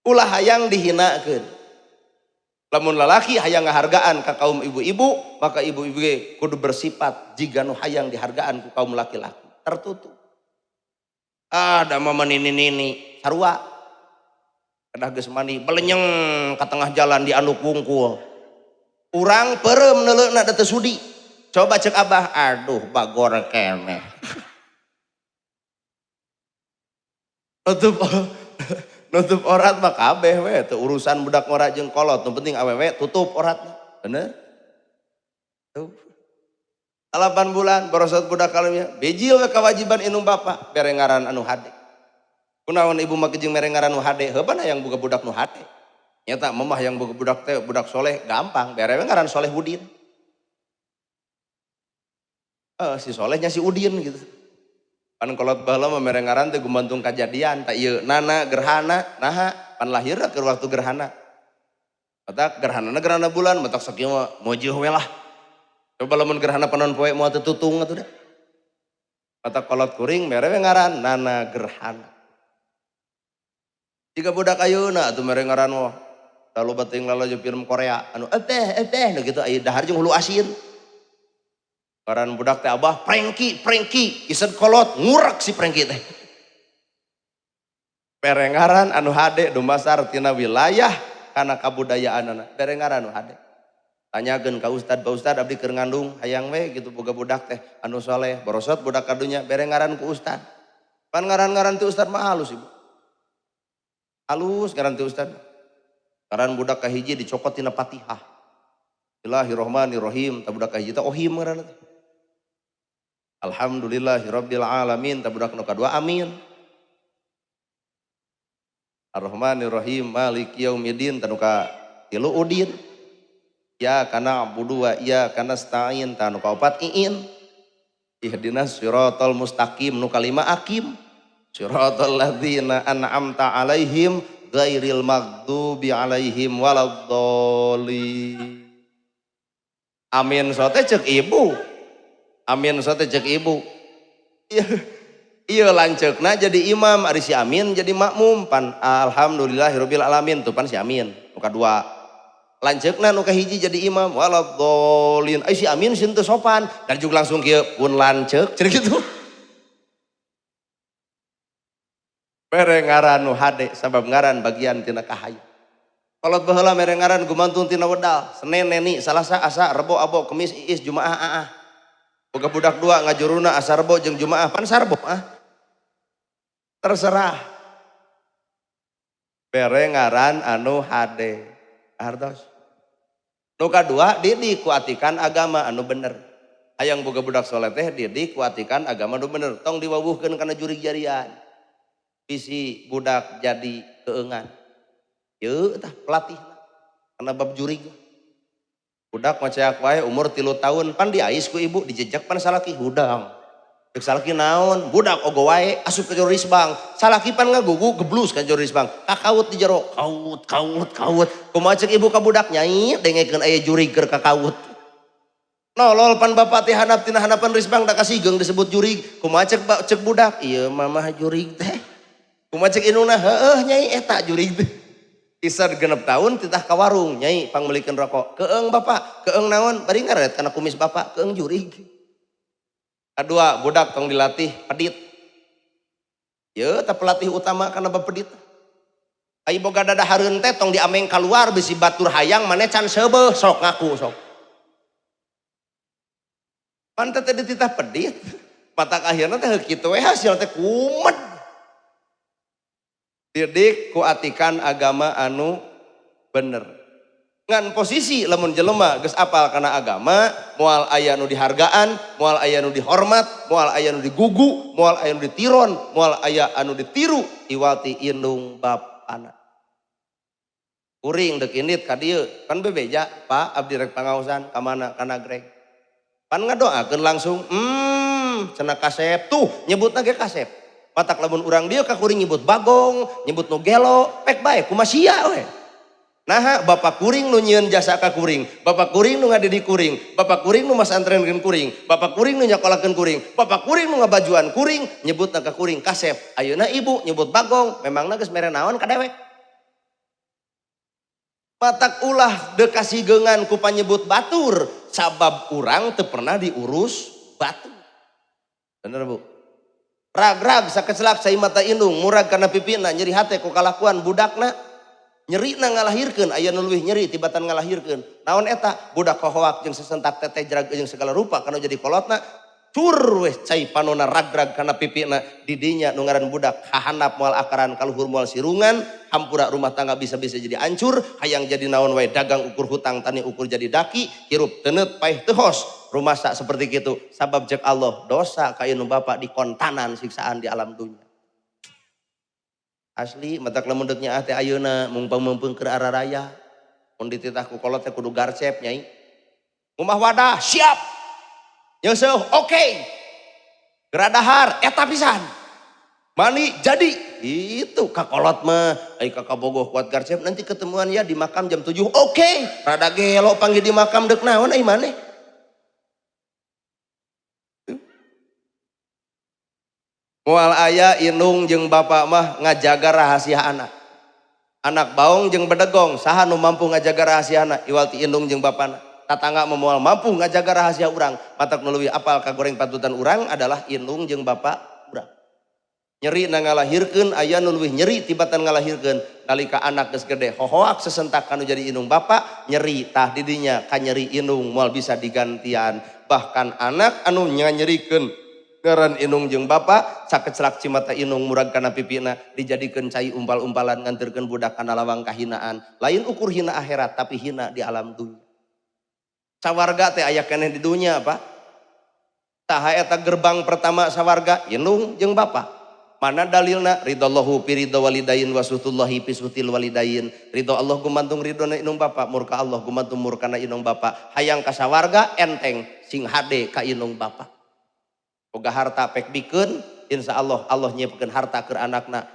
Ulah hayang dihinakeun. Lamun lalaki hayang ngahargaan ka kaum ibu-ibu, maka ibu-ibu ge kudu bersifat jiga nu hayang dihargaan ku kaum laki-laki. Tertutup. Ah, da mah nini-nini sarua. Kedah geus mandi belenyeng ka tengah jalan di anduk wungkul. Urang peureum neuleuhna da teu sudi. Coba cek abah, aduh bagor keneh. Nutup orat mah kabeh we, teu urusan budak ngora jeung kolot, nu penting awewe tutup oratna. Bener? Tuh. 8 bulan borosot budak kalumnya, bijil we kewajiban indung bapa, bere ngaran anu hade. Kunaon ibu mah jeung mere ngaran nu hade, heuh hayang boga budak nu hade. Nyata mamah yang boga budak teh budak soleh gampang, bere we ngaran Soleh Udin. Si solehnya si Udin gitu. Pan kolot baheula mah mere ngaran teh gumantung kajadian, tak ieu nana gerhana, naha pan lahirna keur waktu gerhana. Matak gerhanana gerhana bulan, matak sakieu mah mojuh we lah. Coba lamun gerhana panon poe moal teu tutung atuh da. Matak kolot kuring mere we ngaran nana gerhana. Jika budak ayeuna atuh mere ngaran mah lalu bating lalajo film Korea anu eteh eteh nu kitu aya dahar jeung hulu asin. Ngaran budak teh abah Prengki, Prengki, isen kolot ngurek si Prengki teh. Bere ngaran anu hade dumasar tina wilayah kana kabudayaanana. Bere ngaran anu hade. Tanyakeun ka ustad, Pak Ustad abdi keur ngandung hayang we gitu boga budak teh anu soleh, borosot budak kadunya bere ngaran ku ustad. Pan ngaran-ngaran ti ustad mah halus ibu. Halus ngaran ti ustad. Ngaran budak kahiji dicokot tina Fatihah. Bismillahirrahmanirrahim, tah budak kahiji teh ohim ngaranna teh. Alhamdulillahirabbil alamin, tah budak nu kadua amin. Arrahmanirrahim, maliki yaumiddin, tah nu katilu udin. Ya kana abudu wa ya kana nasta'in, tah nu kaopat iin. Ihdinas siratal mustaqim, nu kalima akim. Siratal ladzina an'amta alaihim ghairil maghdubi alaihim waladdallin. Amin sote cek ibu. Amin sote cek ibu. Iya lanceukna jadi imam, ari si Amin jadi makmum pan alhamdulillahirabbil alamin tuh pan si Amin nu kadua. Lanceukna nu kahiji jadi imam waladdallin. Ai si Amin sieun teu sopan dan juga langsung kieu pun lanceuk cenah kitu. Mere ngaran nu hade sabab ngaran bagian tina kahayu. Kolot baheula mere ngaran gumantung tina wedal, Senin Neni, Salasa Asa, Rebo Abo, Kemis Iis, Jumaah Aah. Boga budak dua ngajuruna asa Rebo jeung Jumaah pan sarbo ah. Terserah. Bere ngaran anu hade. Hartos. Nu kadua didik ku atikan agama anu bener. Hayang boga budak soleh teh didik ku atikan agama anu bener. Tong diwawuhkeun kana jurig jarian. Bisi budak jadi keungan. Yeuh tah pelatihna kana bab jurig. Budak maceak wae umur 3 tahun pan diais ku ibu dijejak pan salaki hudang. Cek salaki naon? Budak ogo wae asup ka jero risbang. Salaki pan ngagugu geblus ka jero risbang. Kakaut di jero, kaut kaut kaut. Kumaha cek ibu ka budak nyai dengekeun aya jurig keur kakaut. Nolol pan bapak teh handap tina handapan risbang da kasigeung disebut jurig. Kumaha cek budak? Ieu mamah jurig teh. Kumaha cek indungna? Heueuh nyai eta jurig teh. Isar 6 tahun titah ka warung nyai pangmeulikeun rokok. Keeng bapak, keeng naon? Bari ngaret kana kumis bapak, keeng jurig. Kadua, budak tong dilatih pedit. Yeuh tah pelatih utama kana bab pedit. Ai boga dadahareun teh tong diameng kaluar bisi batur hayang maneh can seubeuh sok ngaku sok. Pan teh dititah pedit. Matak akhirna teh kitu we hasil teh kumed. Didik ku atikan agama anu bener. Ngan posisi lamun jelema geus apal kana agama, moal aya nu dihargaan, moal aya nu dihormat, moal aya nu digugu, moal aya nu ditiron, moal aya anu ditiru iwati indung bapana. Kuring deuk indit ka dieu, kan bebeja, Pak abdi rek pangaosan ka mana ka Nagreg. Pan ngadoakeun langsung, cenah kasep tuh nyebutna ge kasep. Matak lamun urang dieu ka kuring nyebut bagong, nyebut nu gelo, pek bae kumaha sia we. Naha bapak kuring nu nyieun jasa ka kuring, bapak kuring nu ngadidik kuring, bapak kuring nu masantrenkeun kuring, bapak kuring nu nyakolakeun kuring, bapak kuring nu ngabajuan kuring, nyebutna ka kuring kasep. Ayeuna ibu nyebut bagong, memangna geus mere naon ka dewek? Matak ulah dekasigeungan ku panyebut batur, sabab urang teu pernah diurus batur. Bener Bu? Rag-rag sakecelak cai mata indung, murag kana pipina, nyeri hate ku kalakuan budakna. Nyerina ngalahirkeun, aya nu leuwih nyeri tibatan ngalahirkeun. Naon eta? Budak hohoak jeung sesentak teteh jerag jeung segala rupa kana jadi kolotna. Cur weh cai panona rag-rag kana pipina, didinya nu ngaran budak hahandap moal akaran kaluhur moal sirungan, hampura rumah tangga bisa-bisa jadi hancur, hayang jadi naon wae dagang ukur hutang tani ukur jadi daki, hirup teuneut paeh tehos, rumasa seperti kitu. Sabab cek Allah dosa ka indung bapa dikontanan siksaan di alam dunya. Asli matak lamun deuk nyaah teh ayeuna mungpang-meungpeung keur araraya. Mun dititah ku kolot teh kudu garcep nyai. Ngumah wadah siap. Nyeuseuh oke. Okay. Geradahar eta pisan. Mani jadi. Itu kakolot mah ai kakabogoh kuat garcep nanti ketemuan ya di makam jam 7. Oke. Okay. Rada gelo panggil di makam deuk naon ai maneh. Moal aya indung jeung bapak mah ngajaga rahasia anak. Anak baong jeung bedegong saha nu mampu ngajaga rahasia anak iwal ti indung jeung bapana. Tatangga mah moal mampu ngajaga rahasia urang. Matak nu leuwih apal kagoreng patutan urang adalah indung jeung bapak urang. Nyeri na ngalahirkeun aya nu leuwih nyeri tibatan ngalahirkeun nalika anak geus gede hohoak sesentak kanu jadi indung bapak nyeri tah didinya kanyeri indung moal bisa digantian. Bahkan anak anu nyerikeun ngaran indung jeung bapa sakecelak cimata indung murag kana pipina dijadikeun cai umpal-umpalan nganterkeun budak kana lawang kahinaan. Lain ukur hina akhirat tapi hina di alam dunya. Sawarga teh aya keneh di dunya Pak. Tah eta gerbang pertama sawarga indung jeung bapa. Mana dalilna? Ridallahu fi ridha walidain wa suhtullahi fi suhtil walidain. Ridho Allah gumantung ridhona indung bapa, murka Allah gumantung murkana indung bapa. Hayang ka sawarga enteng sing hade ka indung bapa. Boga harta pek bikeun, insya Allah Allah nyiapkeun harta keur anakna.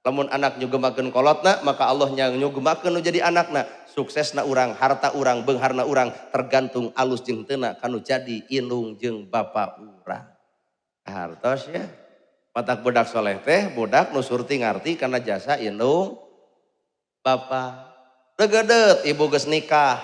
Lamun anak nyugemakeun kolotna, maka Allah nyugemakeun nu jadi anakna. Suksesna urang, harta urang, beungharna urang tergantung alus jeung teuna kanu jadi indung jeung bapa urang. Hartos ya. Matak budak soleh teh budak nu surti ngarti kana jasa indung bapa. Regedet ibu geus nikah.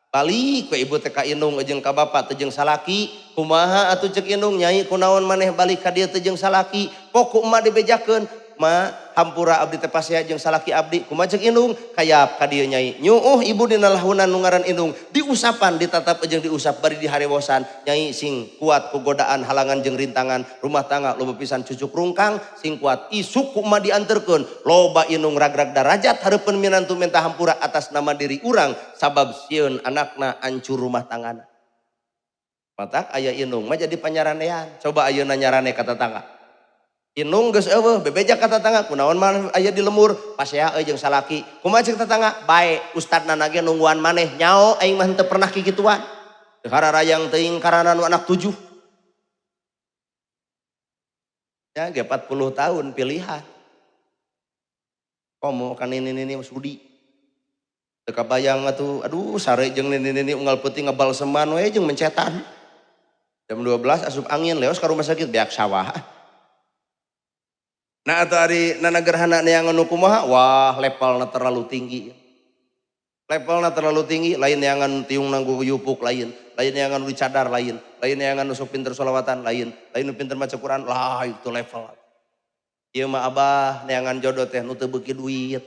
Balik we ibu teh ka indung jeung ka bapa teh jeung salaki. Kumaha atuh ceuk indung nyai kunaon maneh balik ka dieu teh jeung salaki. Pokok emak dibejakeun, ma hampura abdi teh pasea jeung salaki abdi. Kumaha ceuk indung kayap ka dieu nyai. Nyuuh ibu dina lahunan nu ngaran indung diusapan ditatap jeung diusap bari diharewosan. Nyai sing kuat ku godaan halangan jeung rintangan rumah tangga loba pisan cucuk rungkang sing kuat isuk ku emak dianterkeun. Loba indung ragrag darajat hareupeun minantu minta hampura atas nama diri urang sabab sieun anakna ancur rumah tanggana. Matak aya indung mah jadi panyaranean. Coba ayeuna nyarane ka tetangga. Indung geus eueuh bebeja ka tetangga kunaon mah aya di lemur pasea euy jeung salaki. Kumaha ceuk tetangga? Bae ustadna ge nungguan maneh nyao aing mah henteu pernah kikituan. Teu hararayang teuing karana nu anak 7. Ya ge 40 tahun pilihan. Komo kan nini-nini sudi. Teu kabayang atuh aduh sare jeung nini-nini unggal peuting ngabalseman we jeung mencetan. Jam 12 asup angin leos ka rumah sakit beak sawah. Nah atau ari nana gerhana neangan nu kumaha? Wah levelna terlalu tinggi. Levelna terlalu tinggi, lain neangan tiung nanggu yupuk lain, lain neangan nu dicadar lain, lain neangan nu sok pinter sholawatan lain, lain nu pinter maca Quran lah itu level. Ieu mah abah neangan jodoh teh nu teu beuki duit.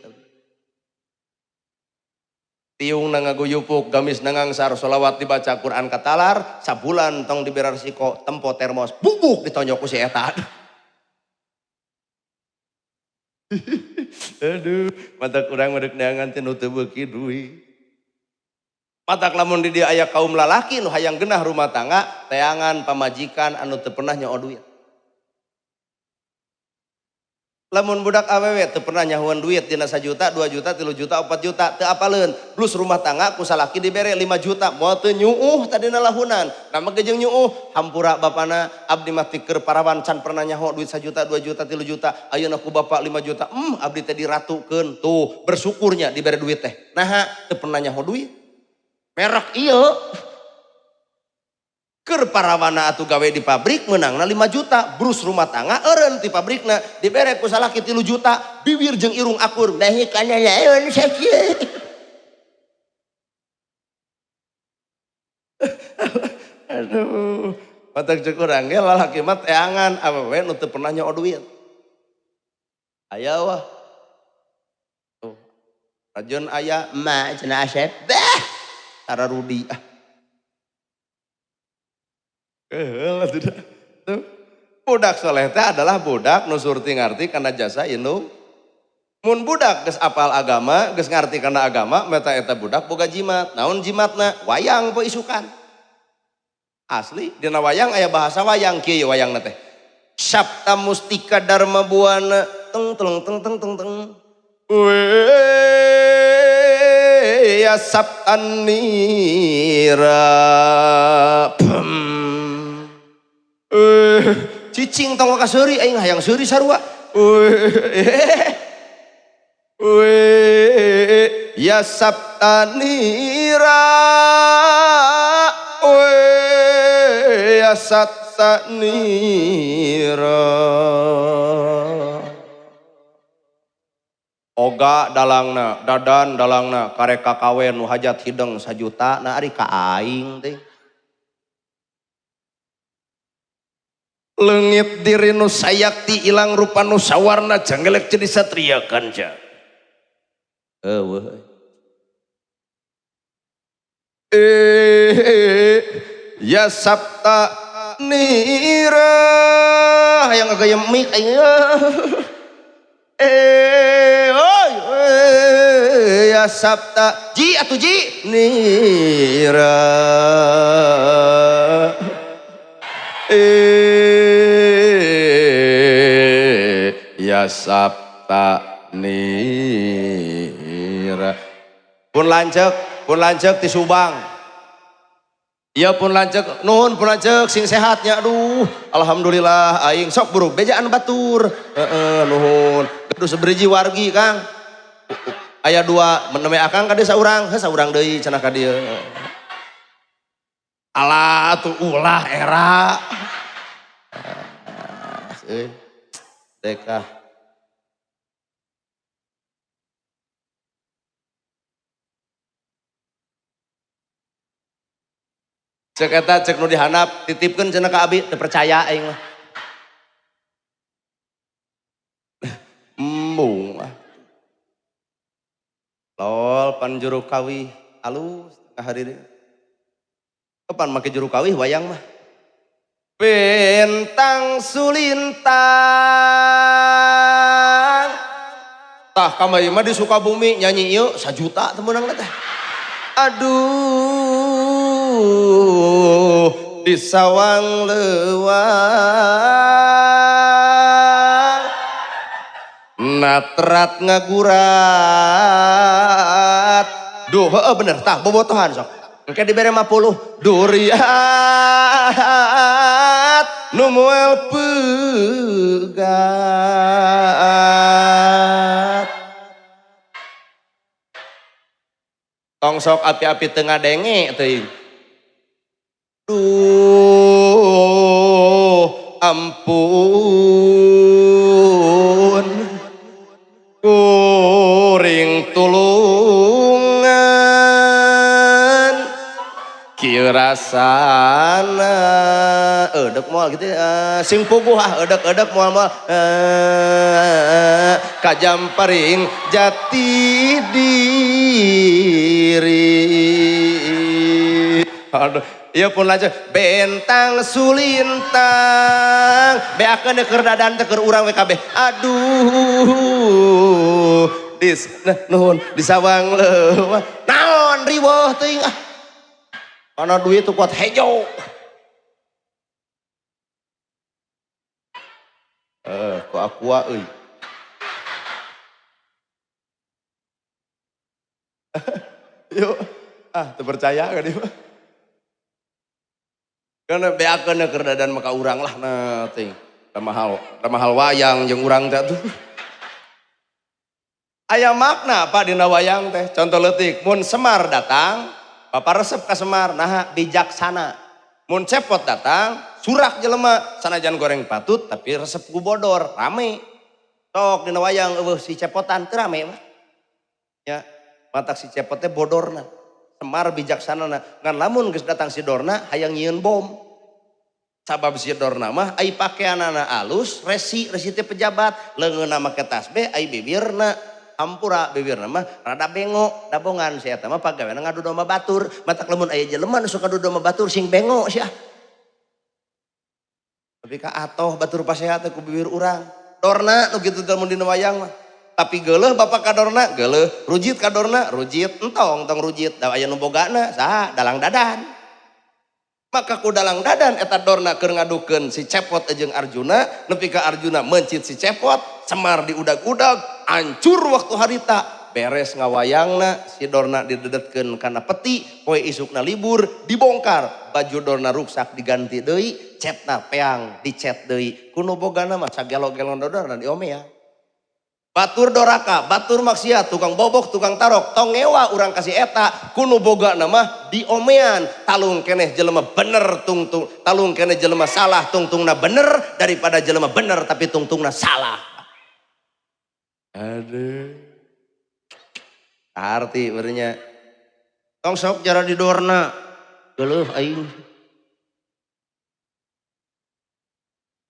Tiung na ngaguyupuk, gamis na ngangsar, solawat dibaca, Quran katalar, sabulan tong dibere resiko, tempo termos, bubuk ditonjok ku si eta. Aduh, mata kurang medek neangan teh nu teu beuki duit. Matak lamun di dieu aya kaum lalaki nu hayang genah rumah tangga, teangan pamajikan anu teu pernah nyoo duit. Lamun budak awewe teu pernah nyahuan duit dina 1 juta, 2 juta, 3 juta, 4 juta, teu apaleun. Plus rumah tangga ku salaki dibere 5 juta, moal teu nyuuh tadina lahunan. Nah make jeung nyuuh, hampura bapana abdi mah tikeur parawan can pernah nyaho duit 1 juta, 2 juta, 3 juta, ayeuna ku bapak 5 juta. Abdi teh diratukeun. Tuh, bersyukurnya dibere duit teh. Naha teu pernah nyaho duit. Merek ieu. Keur parawana atuh gawe di pabrik meunangna 5 juta, brus rumah tangga eureun ti pabrikna dibere ku salaki 3 juta, bibir jeung irung akur. Bahi kana laon sakieu. Aduh, matak ceuk urang ge lalaki mah teangan awewe nu teu pernah nyoo duit. Aya wah. Tuh. Rajeun aya emak cenah Asep. Bah, tara rudi ah. Tuh. Budak soleh teh adalah budak nu surti ngarti kana jasa indung. Mun budak geus apal agama, geus ngarti kana agama, meta eta budak boga jimat. Naon jimatna? Wayang poe isukan. Asli dina wayang aya bahasa wayang kieu wayangna teh. Sabta Mustika Dharma Buana teng teng teng teng teng teng. We ya Sabtanira. Cicing tong ka seuri aing hayang seuri sarua. We ya Sabtanira. We ya Sabtanira. Oga dalangna, dadan dalangna, karek kakawen nu hajat hideng sajuta, na ari ka aing teh. Leungit diri nu sayakti ilang rupa nu sawarna janggelek jadi satria kanca. Eueuh. Ya Sabta Nira hayang ngagayem mik aing. Oi, ya Sabta ji atuh ji Nira. Ya Sabta Nira. Pun lanceuk ti Subang. Iya pun lanceuk, nuhun pun lanceuk sing sehatnya aduh. Alhamdulillah aing sok buruk bejaan batur. Heeh nuhun. Gaduh seberiji wargi Kang. Aya dua meneme akang ka dieu saurang, heuh saurang deui cenah ka dieu. Alah atuh ulah era. Dekah. Cek eta cek nu dihandap titipkeun cenah ka abi teu percaya aing mah. Embung ah. Lol pan juru kawih alus ka hari deui. Kapan make juru kawih wayang mah. Bentang sulintang. Tah kamari mah di Sukabumi nyanyi ieu 1 juta teu meunang teh. Aduh di sawang leuwang natrat ngagurat. Duh heueuh bener tah bobotohan sok. Engke dibere 50 duriat nu moal pegat. Tong sok api-api teu ngadenge teuing. Duh ampun kuring tulungan kieu rasana eudek moal gitu sing puguh ah eudek-eudek moal-moal kajamparing jati diri. diri. Aduh, ieu pun lanceuk bentang sulintang beakeun keur dadan teh keur urang we kabeh. Aduh, dis nah, nuhun di sawang leuwang. Naon riweuh teuing ah. Mana duit tuh kuat hejo. Ku aqua euy. Yuk, ah teu percaya ka dieu mah. Karena beakeun keur dadan maka urang lah na teuing. Da mahal wayang jeung urang teh atuh. Aya makna Pak dina wayang teh. Contoh leutik, mun Semar datang, Bapak resep ka Semar, naha bijaksana. Mun Cepot datang, surak jelema, sanajan goreng patut tapi resep ku bodor, rame. Sok dina wayang eueuh si Cepotan teu rame mah. Ya, matak si Cepot teh bodorna. Semar bijaksana ngan lamun geus datang si Dorna hayang nyieun bom. Sabab si Dorna mah ai pakeanana alus, resi teh pejabat, leungeunna make tasbih ai bibirna hampura bibirna mah rada bengo, dabongan si eta mah pagaweana ngadu domba batur, matak lamun aya jelema nu sok ngadu domba batur sing bengo sia. Tapi ka atoh batur pasea teh ku bibir urang. Dorna nu kitu teh mun dina wayang mah. Tapi geuleuh bapak kadorna, geuleuh, rujit kadorna, rujit, entong tong rujit, da aya nu bogana, saha dalang dadan. Maka ku dalang dadan eta Dorna keur ngadukeun si Cepot jeung Arjuna, nepi ka Arjuna mencit si Cepot, Semar diudag-udag, hancur waktu harita. Beres ngawayangna, si Dorna didedetkeun kana peti, poe isukna libur, dibongkar, baju Dorna ruksak diganti deui, cetna peang dicet deui. Ku nu bogana mah sagelo-gelo Dorna diomea. Batur doraka, batur maksiat, tukang bobok, tukang tarok, tong ngewa urang kasih eta, kuno boga nama diomean, talung keneh jelema bener tungtung, talung keneh jelema salah tungtungna bener daripada jelema bener tapi tungtungna salah. Aduh. Arti bernya. Tong sok jara didorna. Geuleuh aing.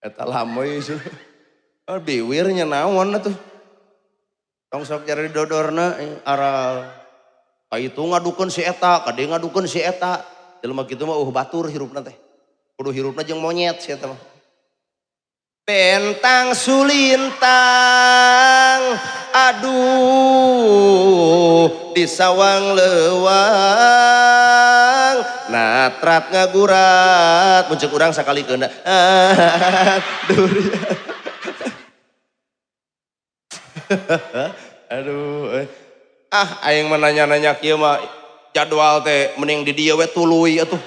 Eta lamoy oh, biwirnya naon atuh. Tong sok jari dodorna aral. Ka itu ngadukeun si eta, ka dieu ngadukeun si eta. Jelema kitu mah batur hirupna teh. Kudu hirupna jeung monyet si eta mah. Bentang sulintang, aduh di sawang leuwang, natrat ngagurat, mun ceuk urang sakali keuna. Durian. Aduh, ah aing mah nanya-nanya kieu mah jadwal teh mending di dieu we tuluy atuh.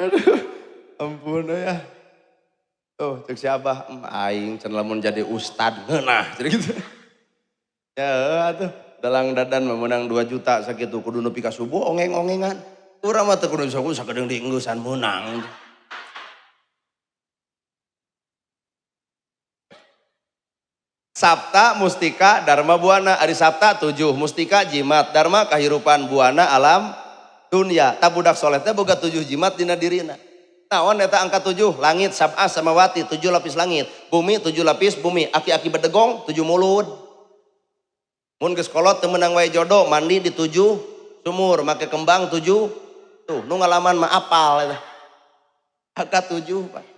Aduh, ampun ya. Tuh ceuk si Abah, aing can lamun jadi ustad ngeunah jadi gitu. Ya atuh, dalang dadan mah meunang 2 juta sakitu kudu nepi ka subuh ongeng-ongengan. Urang mah teu kudu subuh sakedeung dienggusan meunang. Sapta, Mustika, Dharma, Buana. Ari Sapta 7, Mustika jimat, Dharma kahirupan, Buana alam dunia. Ta budak soleh teh boga 7 jimat dina dirina. Naon eta angka 7? Langit sab'a samawati, 7 lapis langit. Bumi 7 lapis bumi, aki-aki bedegong 7 mulud. Mun geus kolot teu meunang wae jodoh, mandi di 7 sumur, make kembang 7. Tuh, nu ngalaman mah apal eta. Angka 7, Pak.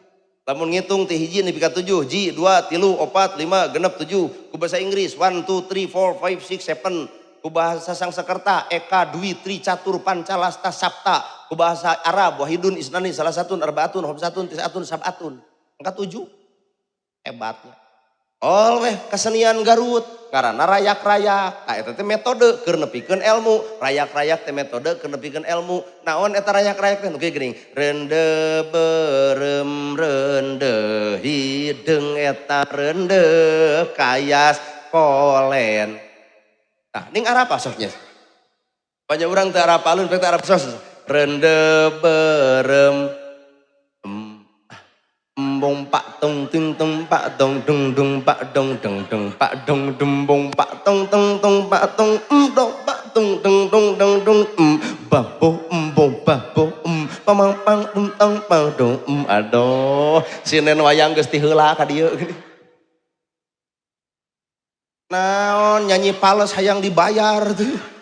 Lamun ngitung ti hiji nepi ka 7, ji, 2, 3, 4, 5, genep 7. Ku bahasa Inggris 1, 2, 3, 4, 5, 6, 7. Ku bahasa Sangsekerta Eka, Dwi, Tri, Catur, Panca, Lasta, Sapta. Ku bahasa Arab Wahidun, Isnani, Salasatun, Arbaatun, Khomsatun, Tisatun, Sab'atun. Angka 7. Hebatnya. Oleh kesenian Garut karena rayak-rayak. Nah, eta teh metode keur nepikeun ilmu. Rayak-rayak teh metode keur nepikeun ilmu. Naon eta rayak-rayak teh nu kieu geuning. Rende berem rende hideung eta rende kayas kolen. Nah, ning arapa sosnya? Banyak urang teu arapaleun teh arap sos. Rende berem embong pak tong ting tong pak dong dung dung pak dong dong dong pak dong dembong pak tong tong tong pak tong em dong pak tung dung dung dung dung em babo embong babo em pamang pang tung tong pang dong em. Aduh, sinen wayang geus ti heula ka dieu gini. Naon nyanyi pales hayang dibayar tuh.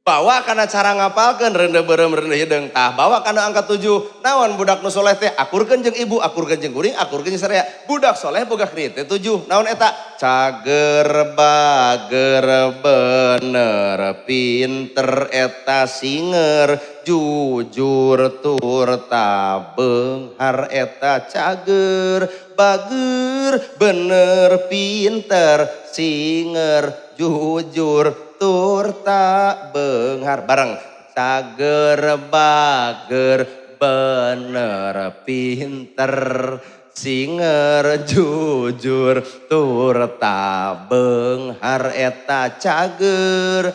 Bawa kana cara ngapalkeun reundeuh beureum reundeuh hideung tah bawa kana angka 7 naon budak nu soleh teh akurkeun jeung ibu akurkeun jeung kuring akurkeun jeung saraya budak soleh boga kriteria 7 naon eta cager bager bener pinter eta singer jujur tur tabeunghar eta cager bager bener pinter singer jujur tur tak benghar bareng cager bager bener pinter singer jujur tur tak benghar eta cager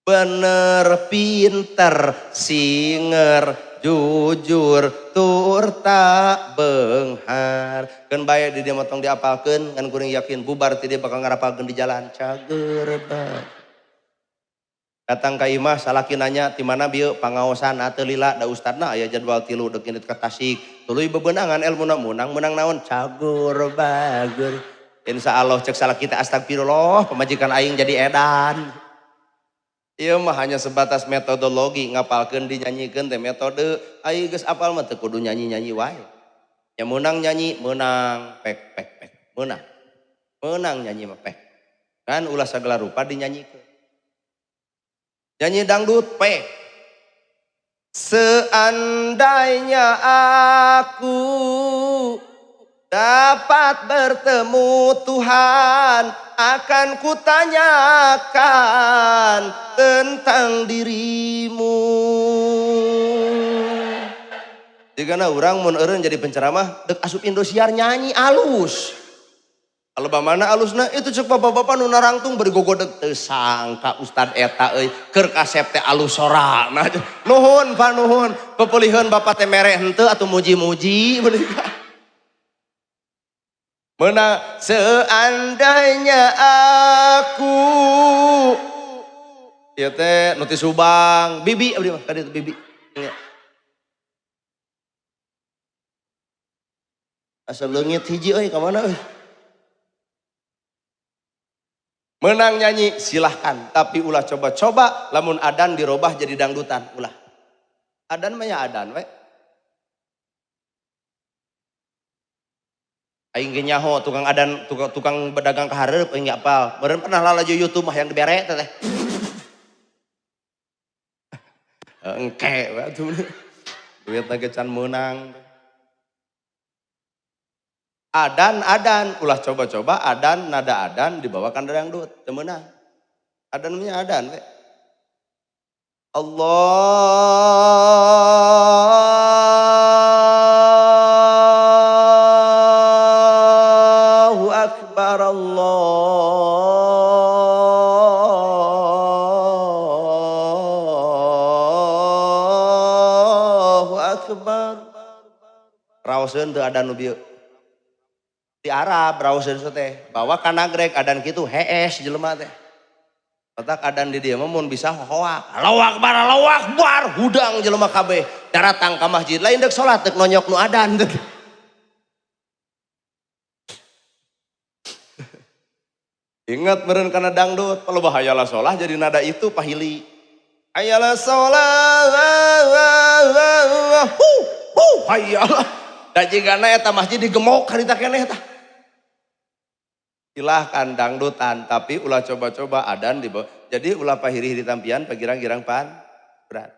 bener pinter singer jujur tur tak benghar. Keun bae di dieu mah tong diapalkeun ngan kuring yakin bubar ti dieu bakal ngarapalkeun di jalan cager bae. Datang ka imah salaki nanya ti mana bieu pangaosan teu lila da ustadna aya jadwal 3 deuk indit ka Tasik. Tuluy bebeunangan elmuna meunang naon cager bager. Insyaallah cek salaki teh astagfirullah pamajikan aing jadi edan. Ieu mah hanya sebatas metodologi ngapalkeun dinyanyikeun teh metode ai geus apal mah teu kudu nyanyi-nyanyi wae. Nya meunang nyanyi meunang pek pek pek meunang. Meunang nyanyi mah pek. Kan ulah sagala rupa dinyanyikeun. Nyanyi dangdut pek. Seandainya aku dapat bertemu Tuhan, akan kutanyakan tentang dirimu. Jigana urang mun eureun jadi penceramah deuk asup Indosiar nyanyi alus. Kalau mana alusna itu cek bapak-bapak nu narangtung bari gogodeg teu sangka ustad eta euy keur kasep teh alus sorana. Nuhun Pak nuhun, pepeuliheun bapak teh mere henteu atuh muji-muji menika. Menang seandainya aku ieu teh nu ti Subang, bibi abdi mah ka ditu bibi. Nya. Asa leungit hiji euy ka mana euy. Menang nyanyi silahkan, tapi ulah coba-coba lamun adan dirobah jadi dangdutan, ulah. Adan mah ya adan we. Aing ge nyaho tukang adan, tukang pedagang ka hareup aing ge apal. Meureun pernah lalajo YouTube mah yang dibere teh. Engke we atuh. Duitna ge can meunang. Adan adan ulah coba-coba adan nada adan dibawakan dangdut teu meunang. Adan mah adan we. Allahu Akbar, Allahu Akbar. Raoseun teu adan nu bieu. Di Arab raoseun teh, bawa ka nagrek adan kitu hees jelema teh. Otak adan di dieu mah mun bisa hohoak. Allahu Akbar, Allahu Akbar, hudang jelema kabeh. Daratang ka masjid lain deuk salat deuk nonyok nu adan teh. Ingat meureun kana dangdut, kalau bahayalah sholah jadi nada itu pahili. Hayalah sholah, hu hu hayalah. Da jigana eta masjid digemok harita keneh tah. Silahkan dangdutan, tapi ulah coba-coba adan di bawah. Jadi ulah pahiri-hiri tampian, pagirang-girang pan berat.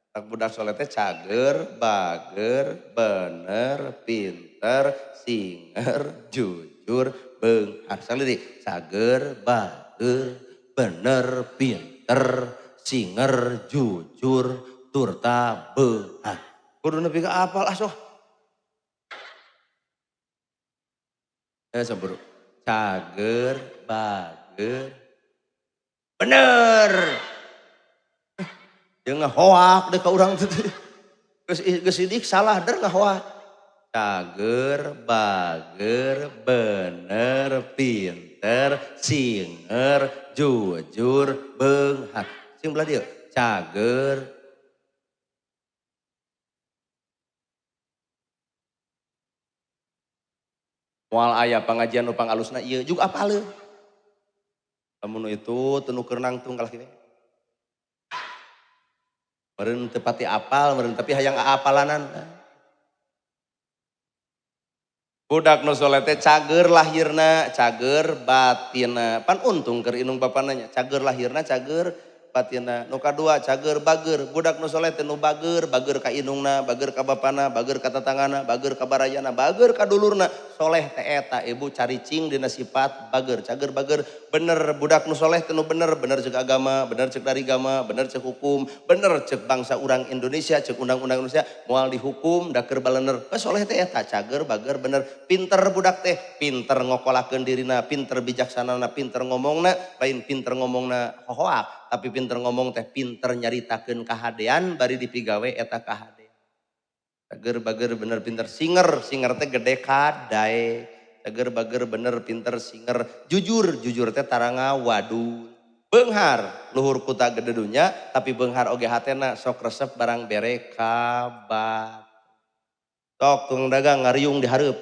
Tak budak soleh teh cager, bager, bener, pinter, singer, jujur, beunghar. Sekali deui, cager, bager, bener, pinter, singer, jujur, turta beunghar. Kudu nepi ka apal asuh. Saburu. Cager, bager, bener. Dia ngehoak deh ke orang itu. Geus sidik salah der ngehoak. Cager, bager, bener, pinter, singer, jujur, beunghar. Sing belah dieu. Cager. Moal aya pangajian nu pangalusna ieu juga apaleun. Lamun itu teu nu keur nangtung kalah kieu. Meureun teu pati apal, meureun tapi hayang aapalanan. Budak nu soleh teh cager lahirna, cager batinna. Pan untung keur indung bapana nya, cager lahirna, cager batinna. Nu kadua cager bager, budak nu soleh teh nu bager, bager ka indungna, bager ka bapana, bager ka tatanggana, bager ka barayana, bager ka dulurna. Soleh teh eta ibu caricing dina sifat bager, cager bager, bener budak nu soleh teh nu bener, bener ceuk agama, bener ceuk dari agama, bener ceuk hukum, bener ceuk bangsa urang Indonesia, ceuk undang-undang Indonesia, moal dihukum da keur balener. Soleh teh eta cager bager bener, pinter budak teh, pinter ngokolakeun dirina, pinter bijaksanana, pinter ngomongna, lain pinter ngomongna hohoak, tapi pinter ngomong teh pinter nyaritakeun kahadean bari dipigawe eta kahadean. Cager bager bener pinter singer, singer teh gede kadae. Cager bager bener pinter singer, jujur, jujur teh taranga wadun. Beunghar luhur kuta gede dunya tapi beunghar oge hatena sok resep barang bere kabat. Sok tukang dagang ngariung di hareup.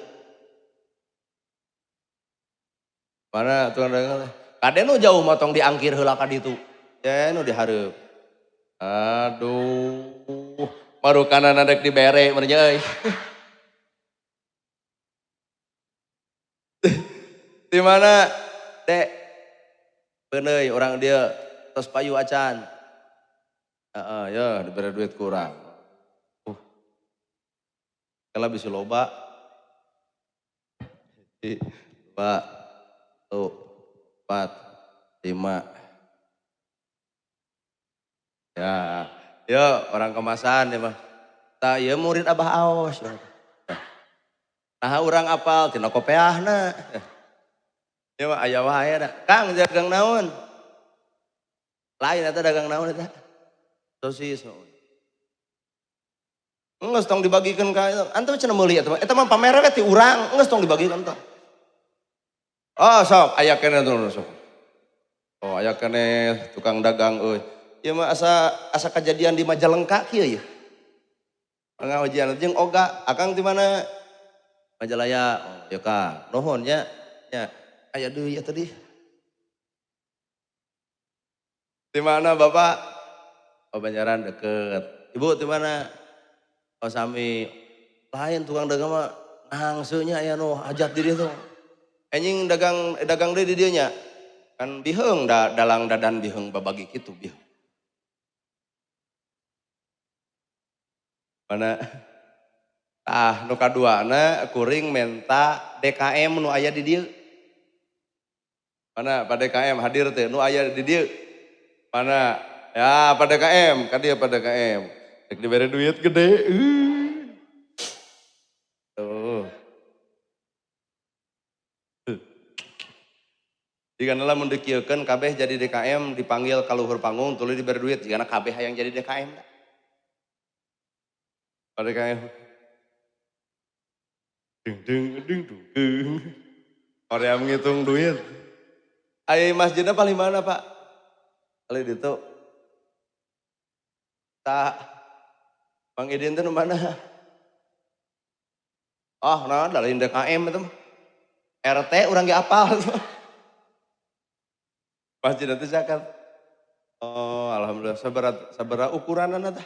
Mana tukang dagang teh? Kade nu jauh mah tong diangkir heula ka ditu. Ya nu dihareup. Aduh, marukana rek dibere meureun nya euy. Di mana, Dek? Beuneuy urang dieu tos payu acan. Heeh, ya dibere duit kurang. Kala bisi loba. 2, 1, 4, 5. Ya, ya orang kemasan ya mah. Tah ieu murid Abah Aos. Nah urang apal tina kopeahna. Ya mah aya wae da. Kang dagang naon? Lain eta dagang naon eta? Sosis. Geus tong dibagikeun ka eta. Antum cenah meuli eta mah. Eta mah pamer we ti urang, geus tong dibagikeun tong. Oh sok aya keneh tuh sok. Oh aya keneh tukang dagang euy. Ieu mah asa kejadian di Majalengka kieu yeuh. Pangaojian jeung oga, akang di mana? Majalaya. Oh, ya Kang, nuhun nya. Nya, aya deui ieu tadi. Di mana Bapak? Oh Banjaran deket. Ibu di mana? Oh sami. Lain tukang dagang mah nangseunya aya nu hajat di dieu tuh. Anjing dagang deui di dieu nya. Kan biheung da dalang dadan biheung babagi kitu biheung. Mana? Tah nu kaduana kuring menta DKM nu aya di dieu. Mana Pak DKM hadir teh nu aya di dieu. Mana? Ya Pak DKM, ka dieu Pak DKM. Rek dibere duit gede. Tuh. Jigana lamun dikieukeun kabeh jadi DKM dipanggil ka luhur panggung tuluy dibere duit jigana kabeh hayang jadi DKM da. Pak DKM. Ding ding ding dung. Korea ngitung duit. Ai masjidnya paling mana Pak? Paling ditu. Tak. Bang Idin teh nu mana? Oh, nah dari DKM itu mah. RT urang ge apal. Masjid itu zakat. Oh, alhamdulillah sabaraha ukuranana tah?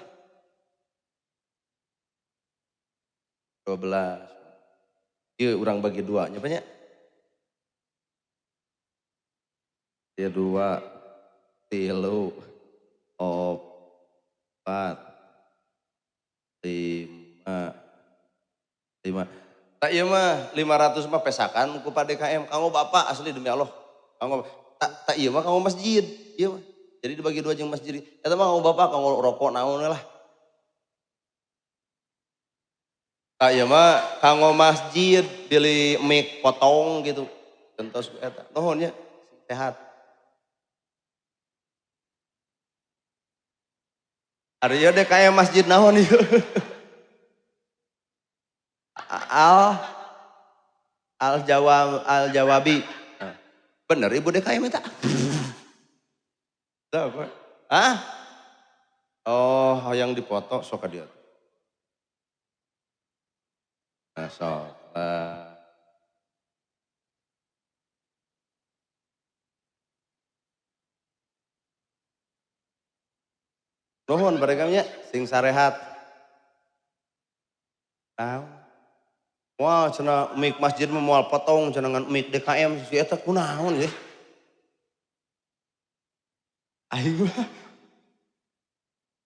12. Ieu urang bagi dua nya banyak. Ieu 2, 3, 4, 5, 5. Tak ieu mah 500 mah pesakan ku Pak DKM. Kanggo bapak asli demi Allah. Kanggo tak ieu mah kanggo masjid. Ieu mah. Jadi dibagi dua jeung masjid. Eta mah kanggo bapak kanggo rokok naon lah. Tak ieu mah kanggo masjid beli mic potong gitu. Tentos eta. Nuhun nya sehat. Ari ieu DKM masjid naon ieu? Al Jawabi. Bener ibu DKM eta? Apa? Hah? Oh, hayang dipoto sok ka dieu. Nah, sok. Nuhun nya sing sarehat. Naon? Wah, cenah mik masjid mah moal potong cenah ngan mik DKM si eta kunaon ye. Aing mah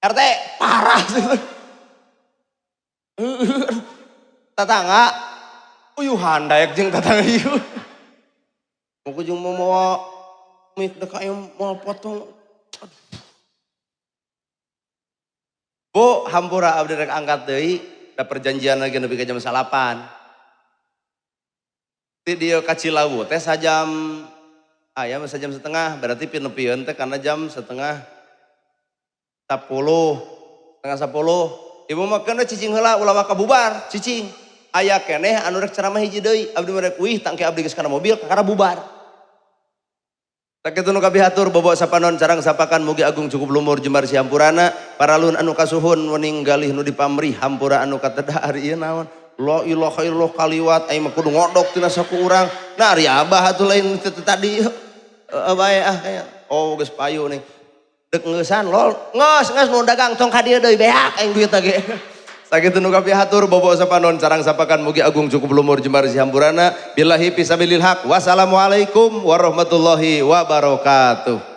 RT parah sih. Tetangga uyuhan daek jeung tetangga ieu. Mau jeung mau mawa mik DKM moal potong. Bu, hampura abdi rek angkat deui, da perjanjian lagi nepi ka jam 9. Ti dieu ka Cilawu teh sajam aya mah sajam setengah, berarti pinepieun teh kana jam setengah sepuluh, setengah sepuluh. Ibu mah keun we cicing heula ulah waka bubar, cicing. Aya keneh anu rek ceramah hiji deui, abdi mah rek uih tangke abdi geus kana mobil kakara bubar. Sakitu nu kabihatur bobo sapanon carang sapakan mugi agung cukup lumur jembar sihampurana paralun anu kasuhun wening galih nu dipamrih hampura anu katedah ari ieu naon. La ilaha illallah kaliwat aing mah kudu ngodok tina saku urang. Nah ari abah atuh lain teu tadi heeh bae ah aya. Oh geus payu nih. Dek ngeusan lol ngos ngos nu dagang tong ka dieu deui beak aing duitna ge. Sakitu nu kapihatur bobo sapanon carang sapakan mugi agung cukup lumur jembar sihampurana billahi fisabilil haq. Wassalamualaikum warahmatullahi wabarakatuh.